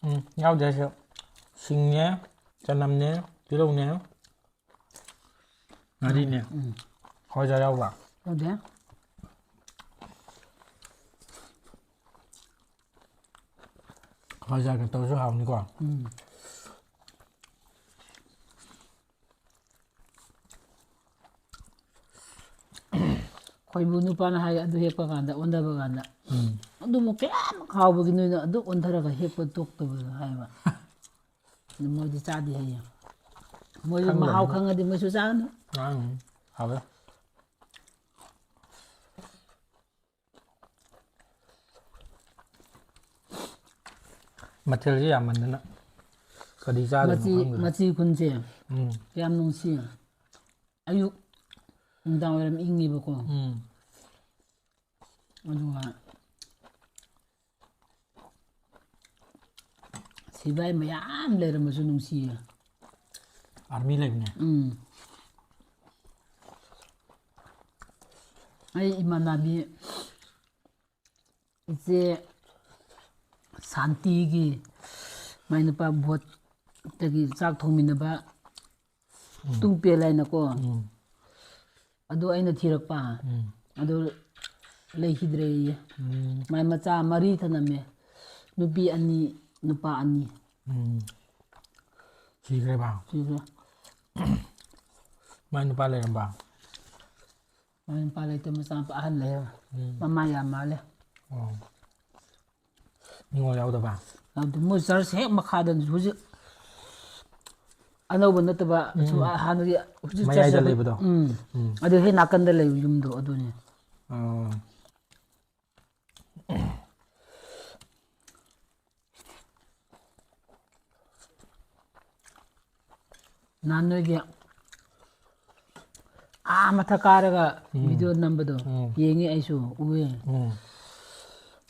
ꯎꯝ, ꯌꯥꯎꯗꯦ ꯍꯥꯏꯁꯦ꯫ ꯁꯤꯡꯅꯦ, ꯆꯅꯝꯅꯦ, ꯇꯤꯜꯍꯧꯅꯦ, ꯉꯥꯔꯤꯅꯦ꯫ ꯎꯝ꯫ ꯍꯋꯥꯏꯖꯥꯔ ꯌꯥꯎꯕ꯭ꯔꯥ? ꯌꯥꯎꯗꯦ꯫ ꯍꯋꯥꯏꯖꯥꯔꯒ ꯇꯧꯔꯁꯨ ꯍꯥꯎꯅꯤꯀꯣ꯫ ꯎꯝ꯫ ꯈꯣꯏꯕꯨ ꯅꯨꯄꯥꯅ ꯍꯥꯏ ꯑꯗꯨ ꯍꯦꯛꯄ ꯀꯥꯟꯗ ꯑꯣꯟꯊꯕ ꯀꯥꯟꯗ ꯎꯝ꯫ ꯑꯗꯨꯕꯨ ꯀꯌꯥꯝ ꯍꯥꯎꯕꯒꯤ ꯅꯣꯏꯅ ꯑꯗꯨ ꯑꯣꯟꯊꯔꯒ ꯍꯦꯛꯄ ꯇꯣꯛꯇꯕꯗꯣ ꯍꯥꯏꯕ꯫ ꯑꯗꯨ ꯃꯣꯏꯗꯤ ꯆꯥꯗꯦ ꯍꯥꯏꯌꯦ꯫ ꯃꯣꯏꯗꯤ ꯈꯪꯗꯕꯅꯤꯅ꯫ ꯃꯍꯥꯎ ꯈꯪꯉꯗꯤ ꯃꯣꯏꯁꯨ ꯆꯥꯒꯅꯨ꯫ ꯎꯝ, ꯍꯥꯎꯋꯦ꯫ ꯃꯊꯦꯜꯁꯦ ꯌꯥꯝꯃꯟꯗꯅ ꯀꯔꯤ ꯆꯥꯗꯣꯏꯅꯣ ꯃꯆꯤ ꯈꯪꯗ꯭ꯔꯦ꯫ ꯃꯆꯤ ꯈꯨꯟꯁꯦ ꯎꯝ꯫ ꯌꯥꯝ ꯅꯨꯡꯁꯤ꯫ ꯑꯌꯨꯛ ꯅꯨꯡꯗꯥꯡ ꯋꯥꯏꯔꯝ ꯏꯪꯉꯤꯕꯀꯣ꯫ ꯎꯝ꯫ ꯑꯗꯨꯒ ꯁꯤꯕꯥꯏ ꯃꯌꯥꯝ ꯂꯩꯔꯝꯕꯁꯨ ꯅꯨꯡꯁꯤꯌꯦ꯫ ꯑꯥꯔꯃꯤ ꯂꯩꯕꯅꯦ꯫ ꯎꯝ꯫ ꯑꯩ ꯏꯃꯥꯟꯅꯕꯤ ꯏꯆꯦ ꯁꯥꯟꯇꯤꯒꯤ ꯃꯥꯏ ꯅꯨꯄꯥ ꯕꯣꯠꯇꯒꯤ ꯆꯥꯛ ꯊꯣꯡꯃꯤꯟꯅꯕ ꯇꯨꯡꯄꯦꯜ ꯍꯥꯏꯅꯀꯣ꯫ ꯎꯝ꯫ ꯑꯗꯨ ꯑꯩꯅ ꯊꯤꯔꯛꯄ꯫ ꯎꯝ꯫ ꯑꯗꯨ ꯂꯩꯈꯤꯗ꯭ꯔꯦꯌꯦ꯫ ꯎꯝ꯫ ꯃꯥꯏ ꯃꯆꯥ ꯃꯔꯤ ꯊꯅꯝꯃꯦ꯫ ꯅꯨꯄꯤ ꯑꯅꯤ, ꯅꯨꯄꯥ ꯑꯅꯤ꯫ ꯎꯝ꯫ ꯁꯤꯈ꯭ꯔꯦꯕ? ꯁꯤꯈ꯭ꯔꯦ꯫ ꯃꯥꯏ ꯅꯨꯄꯥ ꯂꯩꯔꯝꯕ? ꯃꯥꯏ ꯅꯨꯄꯥ ꯂꯩꯇꯦ, ꯃꯆꯥꯅꯨꯄꯥ ꯑꯍꯟ ꯂꯩꯌꯦ꯫ ꯎꯝ꯫ ꯃꯃꯥ ꯌꯥꯝ ꯃꯥꯜꯂꯦ꯫ ꯑꯣ꯫ ꯅꯤꯉꯣꯜ ꯌꯥꯎꯗꯕ? ꯌꯥꯎꯗꯦ꯫ ꯃꯣꯏ ꯆꯔꯆ ꯍꯦꯛ ꯃꯈꯥꯗꯅꯤ ꯍꯧꯖꯤꯛ꯫ ꯑꯅꯧꯕ ꯅꯠꯇꯕ, ꯎꯝ, ꯁꯨꯝ ꯎꯝ꯫ ꯍꯥꯟꯅꯒꯤ ꯍꯧꯖꯤꯛ ꯃꯌꯥꯏꯗ ꯆꯔꯆ ꯂꯩꯕꯗꯣ? ꯎꯝ꯫ ꯎꯝ꯫ ꯑꯗꯨ ꯍꯦꯛ ꯅꯥꯀꯟꯗ ꯂꯩꯕ ꯌꯨꯝꯗꯣ ꯑꯗꯨꯅꯤ꯫ ꯑꯣ꯫ ꯅꯍꯥꯟ ꯅꯣꯏꯒꯤ ꯑꯥ ꯃꯊꯛ ꯀꯥꯔꯒ ꯎꯝ꯫ ꯚꯤꯗꯤꯑꯣ ꯅꯝꯕꯗꯣ ꯎꯝ꯫ ꯌꯦꯡꯉꯤ ꯑꯩꯁꯨ, ꯎꯏ꯫ ꯎꯝ꯫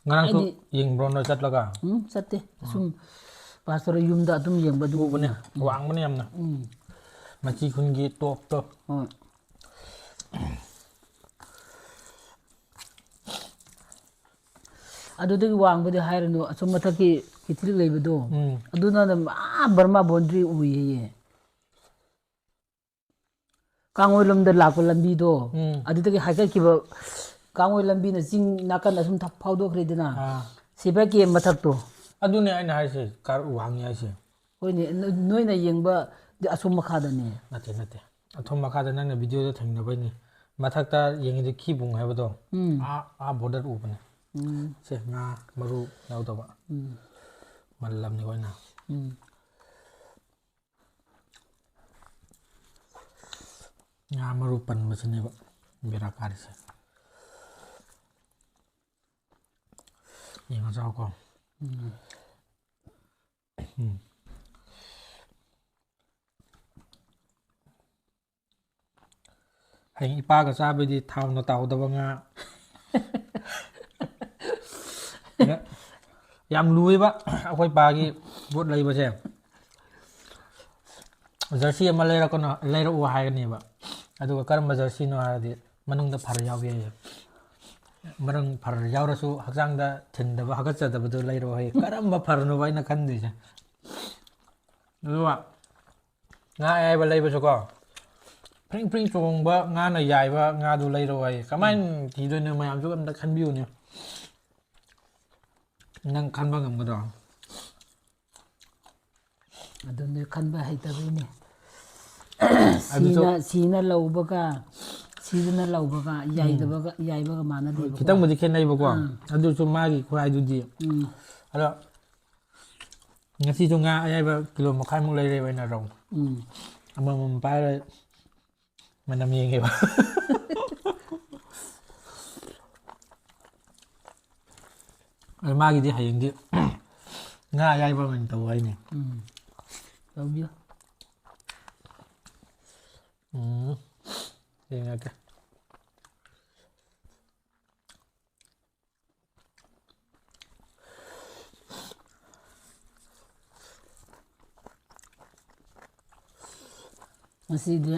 ꯉꯔꯥꯡꯁꯨ ꯑꯩꯗꯤ ꯌꯦꯡꯕ꯭ꯔꯣ ꯅꯣꯏ ꯆꯠꯂꯒ? ꯎꯝ, ꯆꯠꯇꯦ꯫ ꯎꯝ꯫ ꯁꯨꯝ ꯄꯥꯁꯇꯔ ꯌꯨꯝꯗ ꯑꯗꯨꯝ ꯌꯦꯡꯕ ꯑꯗꯨꯝ ꯎꯕꯅꯦ, ꯎꯝ꯫ ꯋꯥꯡꯕꯅꯦ ꯌꯥꯝꯅ꯫ ꯎꯝ꯫ ꯃꯆꯤ ꯈꯨꯟꯒꯤ ꯇꯣꯞꯇꯣ꯫ ꯍꯣꯏ꯫ ꯑꯗꯨꯗꯒꯤ ꯋꯥꯡꯕꯗꯤ ꯍꯥꯏꯔꯨꯅꯨ, ꯑꯁꯣꯝ ꯃꯊꯛꯀꯤ ꯀꯦꯊꯂꯤꯛ ꯂꯩꯕꯗꯣ, ꯎꯝ꯫ ꯑꯗꯨꯅ ꯑꯗꯨꯝ ꯑꯥ ꯕꯔꯃꯥ ꯕꯣꯟꯗ꯭ꯔꯤ ꯎꯏꯌꯦꯌꯦ꯫ ꯀꯥꯡꯉꯣꯏ ꯂꯣꯝꯗ ꯂꯥꯛꯄ ꯂꯝꯕꯤꯗꯣ, ꯎꯝ꯫ ꯑꯗꯨꯗꯒꯤ ꯍꯥꯏꯒꯠꯈꯤꯕ ꯀꯥꯡꯉꯣꯏ ꯂꯝꯕꯤꯅ ꯆꯤꯡ ꯅꯥꯀꯟꯗ ꯁꯨꯝ ꯊ-, ꯐꯥꯎꯗꯣꯛꯈ꯭ꯔꯦꯗꯅ꯫ ꯑꯥ꯫ ꯁꯤꯐꯥꯏ ꯀꯦꯝ ꯃꯊꯛꯇꯣ꯫ ꯑꯗꯨꯅꯦ ꯑꯩꯅ ꯍꯥꯏꯁꯦ, ꯀꯥꯔ ꯋꯥꯡꯉꯤ ꯍꯥꯏꯁꯦ꯫ ꯍꯣꯏꯅꯦ, ꯅ-, ꯅꯣꯏꯅ ꯌꯦꯡꯕꯗꯤ ꯑꯁꯣꯝ ꯃꯈꯥꯗꯅꯦ꯫ ꯅꯠꯇꯦ, ꯅꯠꯇꯦ꯫ ꯑꯁꯣꯝ ꯃꯈꯥꯗ ꯅꯪꯅ ꯚꯤꯗꯤꯑꯣꯗ ꯊꯦꯡꯅꯕꯩꯅꯦ꯫ ꯃꯊꯛꯇ ꯌꯦꯡꯉꯤꯗꯤ ꯈꯤꯕꯨꯡ ꯍꯥꯏꯕꯗꯣ꯫ ꯎꯝ꯫ ꯑꯥ, ꯑꯥ ꯕꯣꯔꯗꯔ ꯎꯕꯅꯦ꯫ ꯎꯝ꯫ ꯁꯦ, ꯉꯥ ꯃꯔꯨ ꯌꯥꯎꯗꯕ꯫ ꯎꯝ꯫ ꯃꯜꯂꯝꯅꯤ ꯑꯩꯈꯣꯏꯅ꯫ ꯎꯝ꯫ ꯉꯥ ꯃꯔꯨ ꯄꯟꯕꯁꯤꯅꯦꯕ ꯕꯦꯔꯥ ꯀꯥꯔꯤꯁꯦ꯫ ꯌꯦꯡꯉ ꯆꯥꯎꯀꯣ꯫ ꯎꯝ꯫ ꯎꯝ꯫ ꯍꯌꯦꯡ ꯏꯄꯥꯒ ꯆꯥꯕꯩꯗꯤ ꯊꯥꯎꯅ ꯇꯥꯎꯗꯕ ꯉꯥ꯫ ꯌꯥꯝ ꯂꯨꯏꯕ ꯑꯩꯈꯣꯏ ꯄꯥꯒꯤ ꯄꯣꯠ ꯂꯩꯕꯁꯦ꯫ ꯖꯔꯁꯤ ꯑꯃ ꯂꯩꯔꯛꯀꯅꯣ, ꯂꯩꯔꯛꯎ ꯍꯥꯏꯒꯅꯦꯕ꯫ ꯑꯗꯨꯒ ꯀꯔꯝꯕ ꯖꯔꯁꯤꯅꯣ ꯍꯥꯏꯔꯗꯤ ꯃꯅꯨꯡꯗ ꯐꯔ ꯌꯥꯎꯕ ꯌꯥꯏꯌꯦ꯫ ꯃꯔꯝ ꯐꯔ ꯌꯥꯎꯔꯁꯨ ꯍꯛꯆꯥꯡꯗ ꯊꯤꯟꯗꯕ, ꯍꯥꯀꯠꯆꯗꯕꯗꯨ ꯂꯩꯔꯛꯑꯣ ꯍꯥꯏꯌꯦ꯫ ꯀꯔꯝꯕ ꯐꯔꯅꯣꯕ ꯑꯩꯅ ꯈꯟꯗꯣꯏꯁꯦ? ꯑꯗꯨꯒ ꯉꯥ ꯑꯌꯥꯏꯕ ꯂꯩꯕꯁꯨꯀꯣ, ꯐ꯭ꯔꯤꯡ ꯐ꯭ꯔꯤꯡ ꯆꯣꯡꯕ ꯉꯥꯅ ꯌꯥꯏꯕ ꯉꯥꯗꯨ ꯂꯩꯔꯛꯑꯣ ꯍꯥꯏꯌꯦ꯫ ꯀꯃꯥꯏꯅ ꯊꯤꯗꯣꯏꯅꯣ ꯃꯌꯥꯝꯁꯨ ꯑꯝꯇ ꯈꯟꯕꯤꯌꯨꯅꯦ꯫ ꯅꯪ ꯈꯟꯕ ꯉꯝꯒꯗ꯭ꯔꯣ? ꯑꯗꯨꯅ ꯈꯟꯕ ꯍꯩꯇꯕꯩꯅꯦ꯫ ꯁꯤꯅ ꯁꯤꯅ ꯂꯧꯕꯒ ꯁꯤꯗꯅ ꯂꯧꯕꯒ ꯌꯥꯏꯗꯕꯒ ꯌꯥꯏꯕꯒ ꯃꯥꯟꯅꯗꯦꯕꯀꯣ꯫ ꯈꯤꯇꯪꯕꯨꯗꯤ ꯈꯦꯠꯅꯩꯕꯀꯣ꯫ ꯑꯗꯨꯁꯨ ꯃꯥꯒꯤ ꯈꯨꯍꯥꯏꯗꯨꯗꯤ꯫ ꯎꯝ ꯑꯗꯣ ꯉꯁꯤꯁꯨ ꯉꯥ ꯑꯌꯥꯏꯕ ꯀꯤꯂꯣ ꯃꯈꯥꯏꯃꯨꯛ ꯂꯩꯔꯦꯕ ꯑꯩꯅ ꯔꯧ꯫ ꯎꯝ ꯑꯃꯃꯝ ꯄꯥꯏꯔ ꯃꯅꯝ ꯌꯦꯡꯉꯦꯕ꯫ ꯑꯗꯣ ꯃꯥꯒꯤꯗꯤ ꯍꯌꯦꯡꯗꯤ ꯉꯥ ꯑꯌꯥꯏꯕ ꯑꯣꯏꯅ ꯇꯧ ꯍꯥꯏꯅꯦ꯫ ꯎꯝ ꯇꯧꯕꯤꯌꯨ꯫ ꯎꯝ ꯌꯦꯡꯉꯒꯦ꯫ ꯉꯁꯤꯗꯤ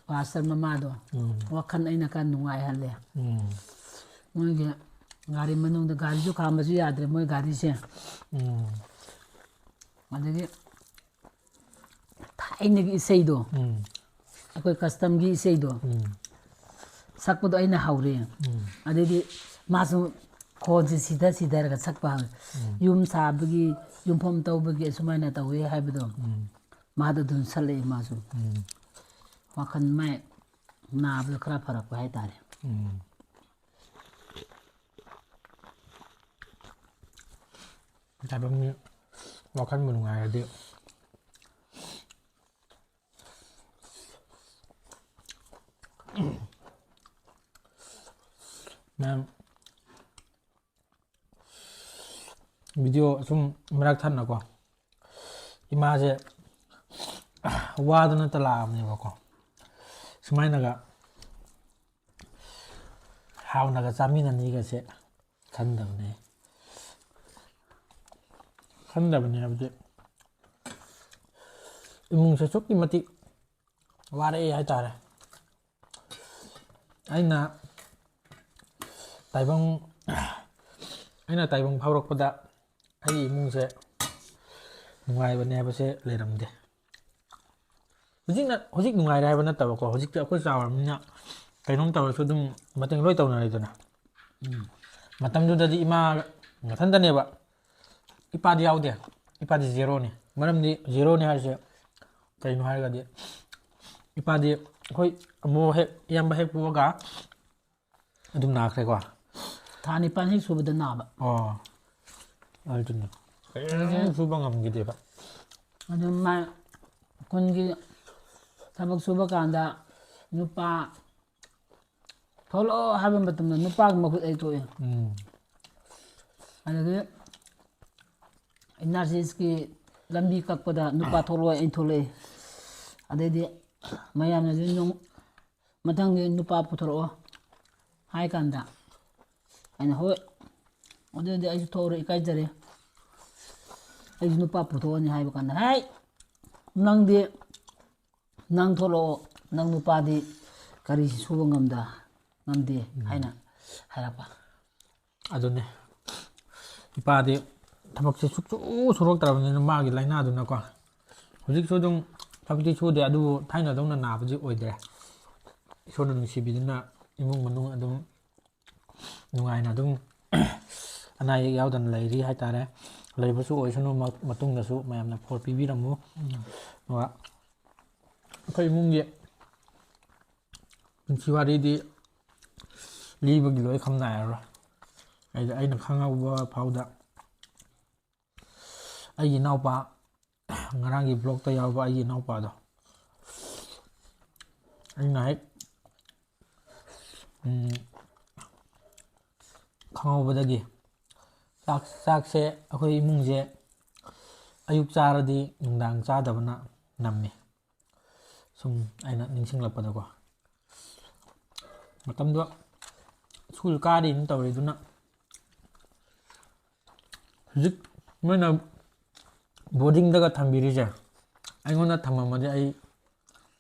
ꯄꯥꯁꯇꯔ ꯃꯃꯥꯗꯣ ꯎꯝ ꯋꯥꯈꯜ ꯑꯩꯅ ꯈꯔ ꯅꯨꯡꯉꯥꯏꯍꯜꯂꯦ꯫ ꯎꯝ ꯃꯣꯏꯒꯤ ꯒꯥꯔꯤ ꯃꯅꯨꯡꯗ ꯒꯥꯔꯤꯁꯨ ꯈꯥꯝꯕꯁꯨ ꯌꯥꯗ꯭ꯔꯦ ꯃꯣꯏ ꯒꯥꯔꯤꯁꯦ꯫ ꯎꯝ ꯑꯗꯒꯤ ꯊꯥꯏꯅꯒꯤ ꯏꯁꯩꯗꯣ ꯎꯝ ꯑꯩꯈꯣꯏ ꯀꯁꯇꯝꯒꯤ ꯏꯁꯩꯗꯣ ꯎꯝ ꯁꯛꯄꯗꯣ ꯑꯩꯅ ꯍꯧꯔꯦ꯫ ꯎꯝ ꯑꯗꯩꯗꯤ ꯃꯥꯁꯨ ꯈꯣꯟꯁꯦ ꯁꯤꯊ ꯁꯤꯊꯔꯒ ꯁꯛꯄ ꯍꯧꯔꯦ꯫ ꯌꯨꯝ ꯁꯥꯕꯒꯤ ꯌꯨꯝꯐꯝ ꯇꯧꯕꯒꯤ ꯑꯁꯨꯃꯥꯏꯅ ꯇꯧꯋꯦ ꯍꯥꯏꯕꯗꯣ ꯎꯝ ꯃꯥꯗꯣ ꯑꯗꯨꯝ ꯁꯛꯂꯛꯑꯦ ꯃꯥꯁꯨ꯫ ꯎꯝ ꯋꯥꯈꯜ ꯃꯥꯏ ꯅꯥꯕꯗꯣ ꯈꯔ ꯐꯔꯛꯄ ꯍꯥꯏꯇꯥꯔꯦ꯫ ꯎꯝ ꯇꯥꯏꯕꯪ ꯃꯤ ꯋꯥꯈꯜꯕꯨ ꯅꯨꯡꯉꯥꯏꯔꯗꯤ ꯃꯌꯥꯝ video ꯁꯨꯝ ꯃꯔꯛ ꯊꯠꯅꯀꯣ ꯏꯃꯥꯁꯦ ꯋꯥꯗꯅꯇ ꯂꯥꯛꯑꯕꯅꯦꯕꯀꯣ꯫ ꯁꯨꯃꯥꯏꯅꯒ ꯍꯥꯎꯅꯒ ꯆꯥꯃꯤꯟꯅꯅꯤꯒꯁꯦ ꯈꯟꯗꯕꯅꯦ꯫ ꯈꯟꯗꯕꯅꯦ ꯍꯥꯏꯕꯗꯤ ꯏꯃꯨꯡꯁꯦ ꯑꯁꯨꯛꯀꯤ ꯃꯇꯤꯛ ꯋꯥꯔꯛꯑꯦ ꯍꯥꯏꯇꯥꯔꯦ꯫ ꯑꯩꯅ ꯇꯥꯏꯕꯪ ꯑꯩꯅ ꯇꯥꯏꯕꯪ ꯐꯥꯎꯔꯛꯄꯗ ꯑꯩꯒꯤ ꯏꯃꯨꯡꯁꯦ ꯅꯨꯡꯉꯥꯏꯕꯅꯦ ꯍꯥꯏꯕꯁꯦ ꯂꯩꯔꯝꯗꯦ꯫ ꯍꯧꯖꯤꯛꯅ ꯍꯧꯖꯤꯛ ꯅꯨꯡꯉꯥꯏꯔꯦ ꯍꯥꯏꯕ ꯅꯠꯇꯕꯀꯣ, ꯍꯧꯖꯤꯛꯇꯤ ꯑꯩꯈꯣꯏ ꯆꯥꯎꯔꯕꯅꯤꯅ ꯀꯩꯅꯣꯝ ꯇꯧꯔꯁꯨ ꯑꯗꯨꯝ ꯃꯇꯦꯡ ꯂꯣꯏ ꯇꯧꯅꯔꯦꯗꯅ꯫ ꯃꯇꯝꯗꯨꯗꯗꯤ ꯏꯃꯥ ꯃꯊꯟꯇꯅꯦꯕ, ꯏꯄꯥꯗꯤ ꯌꯥꯎꯗꯦ꯫ ꯏꯄꯥꯗꯤ ꯖꯦꯔꯣꯅꯤ꯫ ꯃꯔꯝꯗꯤ ꯖꯦꯔꯣꯅꯤ ꯍꯥꯏꯔꯤꯁꯦ ꯀꯩꯅꯣ ꯍꯥꯏꯔꯒꯗꯤ, ꯏꯄꯥꯗꯤ ꯑꯩꯈꯣꯏ ꯑꯃꯨꯛ ꯍꯦꯛ, ꯏꯌꯥꯝꯕ ꯍꯦꯛ ꯄꯣꯛꯑꯒ ꯑꯗꯨꯝ ꯅꯥꯈ꯭ꯔꯦꯀꯣ꯫ ꯊꯥ ꯅꯤꯄꯥꯟ ꯍꯦꯛ ꯁꯨꯕꯗ ꯅꯥꯕ꯫ ꯑꯣ, ꯑꯗꯨꯅꯤ꯫ ꯀꯔꯤꯝ ꯁꯨꯕ ꯉꯝꯈꯤꯗꯦꯕ꯫ ꯑꯗꯨ ꯃꯥ ꯈꯨꯟꯒꯤ ꯊꯕꯛ ꯁꯨꯕ ꯀꯥꯟꯗ ꯅꯨꯄꯥ ꯊꯣꯛꯂꯛꯑꯣ ꯍꯥꯏꯕ ꯃꯇꯝꯗ ꯅꯨꯄꯥꯒꯤ ꯃꯍꯨꯠ ꯑꯩ ꯊꯣꯛꯑꯦ꯫ ꯎꯝ꯫ ꯑꯗꯒꯤ ꯏꯟꯅꯔꯖꯤꯁꯀꯤ ꯂꯝꯕꯤ ꯀꯛꯄꯗ ꯅꯨꯄꯥ ꯊꯣꯛꯂꯛꯑꯣ ꯑꯩ ꯊꯣꯛꯂꯛꯑꯦ꯫ ꯑꯗꯩꯗꯤ ꯃꯌꯥꯝꯅꯁꯨ ꯅꯨꯡ-, ꯃꯊꯪꯗꯤ ꯅꯨꯄꯥ ꯄꯨꯊꯣꯔꯛꯑꯣ ꯍꯥꯏ ꯀꯥꯟꯗ ꯑꯩꯅ, "ꯍꯣꯏ, ꯑꯗꯨꯗꯤ ꯑꯩꯁꯨ ꯊꯣꯛꯑꯔꯣꯏ, ꯏꯀꯥꯏꯖꯔꯦ, ꯑꯩꯁꯨ ꯅꯨꯄꯥ ꯄꯨꯊꯣꯛꯑꯅꯤ" ꯍꯥꯏꯕ ꯀꯥꯟꯗ, "ꯍꯥꯏ, ꯅꯪꯗꯤ ꯅꯪ ꯊꯣꯛꯂꯛꯑꯣ, ꯅꯪ ꯅꯨꯄꯥꯗꯤ ꯀꯔꯤ ꯁꯨꯕ ꯉꯝꯗ, ꯉꯝꯗꯦ" ꯍꯥꯏꯅ ꯍꯥꯏꯔꯛꯄ꯫ ꯑꯗꯨꯅꯦ꯫ ꯏꯄꯥꯗꯤ ꯊꯕꯛꯁꯦ ꯁꯨꯛꯁꯨ ꯁꯨꯔꯛꯇ꯭ꯔꯕꯅꯤꯅ ꯃꯥꯒꯤ ꯂꯥꯏꯅꯥꯗꯨꯅꯀꯣ꯫ ꯍꯧꯖꯤꯛꯁꯨ ꯑꯗꯨꯝ ꯊꯕꯛꯇꯤ ꯁꯨꯗꯦ, ꯑꯗꯨꯕꯨ ꯊꯥꯏꯅꯗꯧꯅ ꯅꯥꯕꯗꯤ ꯑꯣꯏꯗ꯭ꯔꯦ꯫ ꯏꯁꯣꯔꯅ ꯅꯨꯡꯁꯤꯕꯤꯗꯨꯅ ꯏꯃꯨꯡ ꯃꯅꯨꯡ ꯑꯗꯨꯝ ꯅꯨꯡꯉꯥꯏꯅ ꯑꯗꯨꯝ ꯑꯅꯥ ꯑꯌꯦꯛ ꯌꯥꯎꯗꯅ ꯂꯩꯔꯤ ꯍꯥꯏꯇꯥꯔꯦ꯫ ꯂꯩꯕꯁꯨ ꯑꯣꯏꯁꯅꯨ, ꯃ-, ꯃꯇꯨꯡꯗꯁꯨ ꯃꯌꯥꯝꯅ ꯄꯣꯔ ꯄꯤꯕꯤꯔꯝꯃꯨ꯫ ꯑꯗꯨꯒ ꯑꯩꯈꯣꯏ ꯏꯃꯨꯡꯒꯤ ꯄꯨꯟꯁꯤ ꯋꯥꯔꯤꯗꯤ ꯂꯤꯕꯒꯤ ꯂꯣꯏ ꯈꯝ ꯅꯥꯏꯔꯔꯣꯏ꯫ ꯑꯩꯗꯤ ꯑꯩꯅ ꯈꯪꯍꯧꯕ ꯐꯥꯎꯗ ꯑꯩꯒꯤ ꯏꯅꯥꯎꯄꯥ, ꯉꯔꯥꯡꯒꯤ ꯕ꯭ꯂꯣꯛꯇ ꯌꯥꯎꯕ ꯑꯩꯒꯤ ꯏꯅꯥꯎꯄꯥꯗꯣ, ꯑꯩꯅ ꯍꯦꯛ, ꯎꯝ, ꯈꯪꯍꯧꯕꯗꯒꯤ ꯆꯥꯛ, ꯆꯥꯛꯁꯦ ꯑꯩꯈꯣꯏ ꯏꯃꯨꯡꯁꯦ ꯑꯌꯨꯛ ꯆꯥꯔꯗꯤ ꯅꯨꯡꯗꯥꯡ ꯆꯥꯗꯕꯅ ꯅꯝꯃꯤ꯫ ꯁꯨꯝ ꯑꯩꯅ ꯅꯤꯡꯁꯤꯡꯂꯛꯄꯗꯀꯣ, ꯃꯇꯝꯗꯣ ꯁ꯭ꯀꯨꯜ ꯀꯥꯔꯤꯅ ꯇꯧꯔꯤꯗꯨꯅ, ꯍꯧꯖꯤꯛ ꯃꯣꯏꯅ ꯕꯣꯔꯗꯤꯡꯗꯒ ꯊꯝꯕꯤꯔꯤꯁꯦ ꯑꯩꯉꯣꯟꯗ ꯊꯝꯃꯝꯃꯗꯤ ꯑꯩ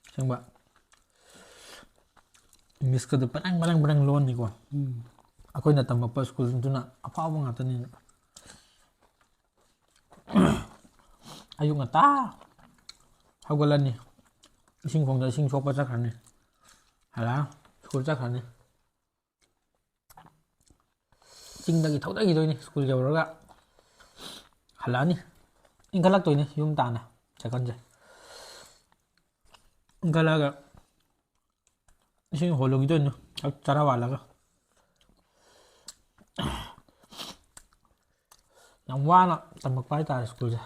ꯑꯁꯦꯡꯕ ꯏꯪꯂꯤꯁꯀꯗꯣ ꯄꯔꯪ ꯄꯔꯪ ꯄꯔꯪ ꯂꯣꯟꯅꯤꯀꯣ꯫ ꯎꯝ꯫ ꯑꯩꯈꯣꯏꯅ ꯇꯝꯃꯛꯄ ꯁ꯭ꯀꯨꯜꯗꯨꯅ ꯑꯐꯥꯎꯕ ꯉꯥꯛꯇꯅꯤꯅ꯫ ꯑꯌꯨꯛ ꯉꯟꯇꯥ ꯍꯧꯒꯠꯂꯅꯤ, ꯏꯁꯤꯡ ꯈꯣꯡꯗ ꯏꯁꯤꯡ ꯁꯣꯛꯄ ꯆꯠꯈ꯭ꯔꯅꯤ, ꯍꯜꯂꯛꯑ ꯁ꯭ꯀꯨꯜ ꯆꯠꯈ꯭ꯔꯅꯤ꯫ ꯆꯤꯡꯗꯒꯤ ꯊꯧꯗꯈꯤꯗꯣꯏꯅꯤ, ꯁ꯭ꯀꯨꯜ ꯌꯧꯔꯒ ꯍꯜꯂꯛꯑꯅꯤ꯫ ꯏꯟꯈꯠꯂꯛꯇꯣꯏꯅꯤ ꯌꯨꯝ ꯇꯥꯅ ꯁꯥꯏꯀꯜꯁꯦ꯫ ꯏꯟꯈꯠꯂꯛꯑꯒ ꯏꯁꯤꯡ ꯍꯣꯜꯂꯨꯈꯤꯗꯣꯏꯅꯤ ꯆꯔꯥ ꯋꯥꯜꯂꯒ꯫ ꯌꯥꯝ ꯋꯥꯅ ꯇꯝꯃꯛꯄ ꯍꯥꯏꯇꯥꯔꯦ ꯁ꯭ꯀꯨꯜꯁꯦ꯫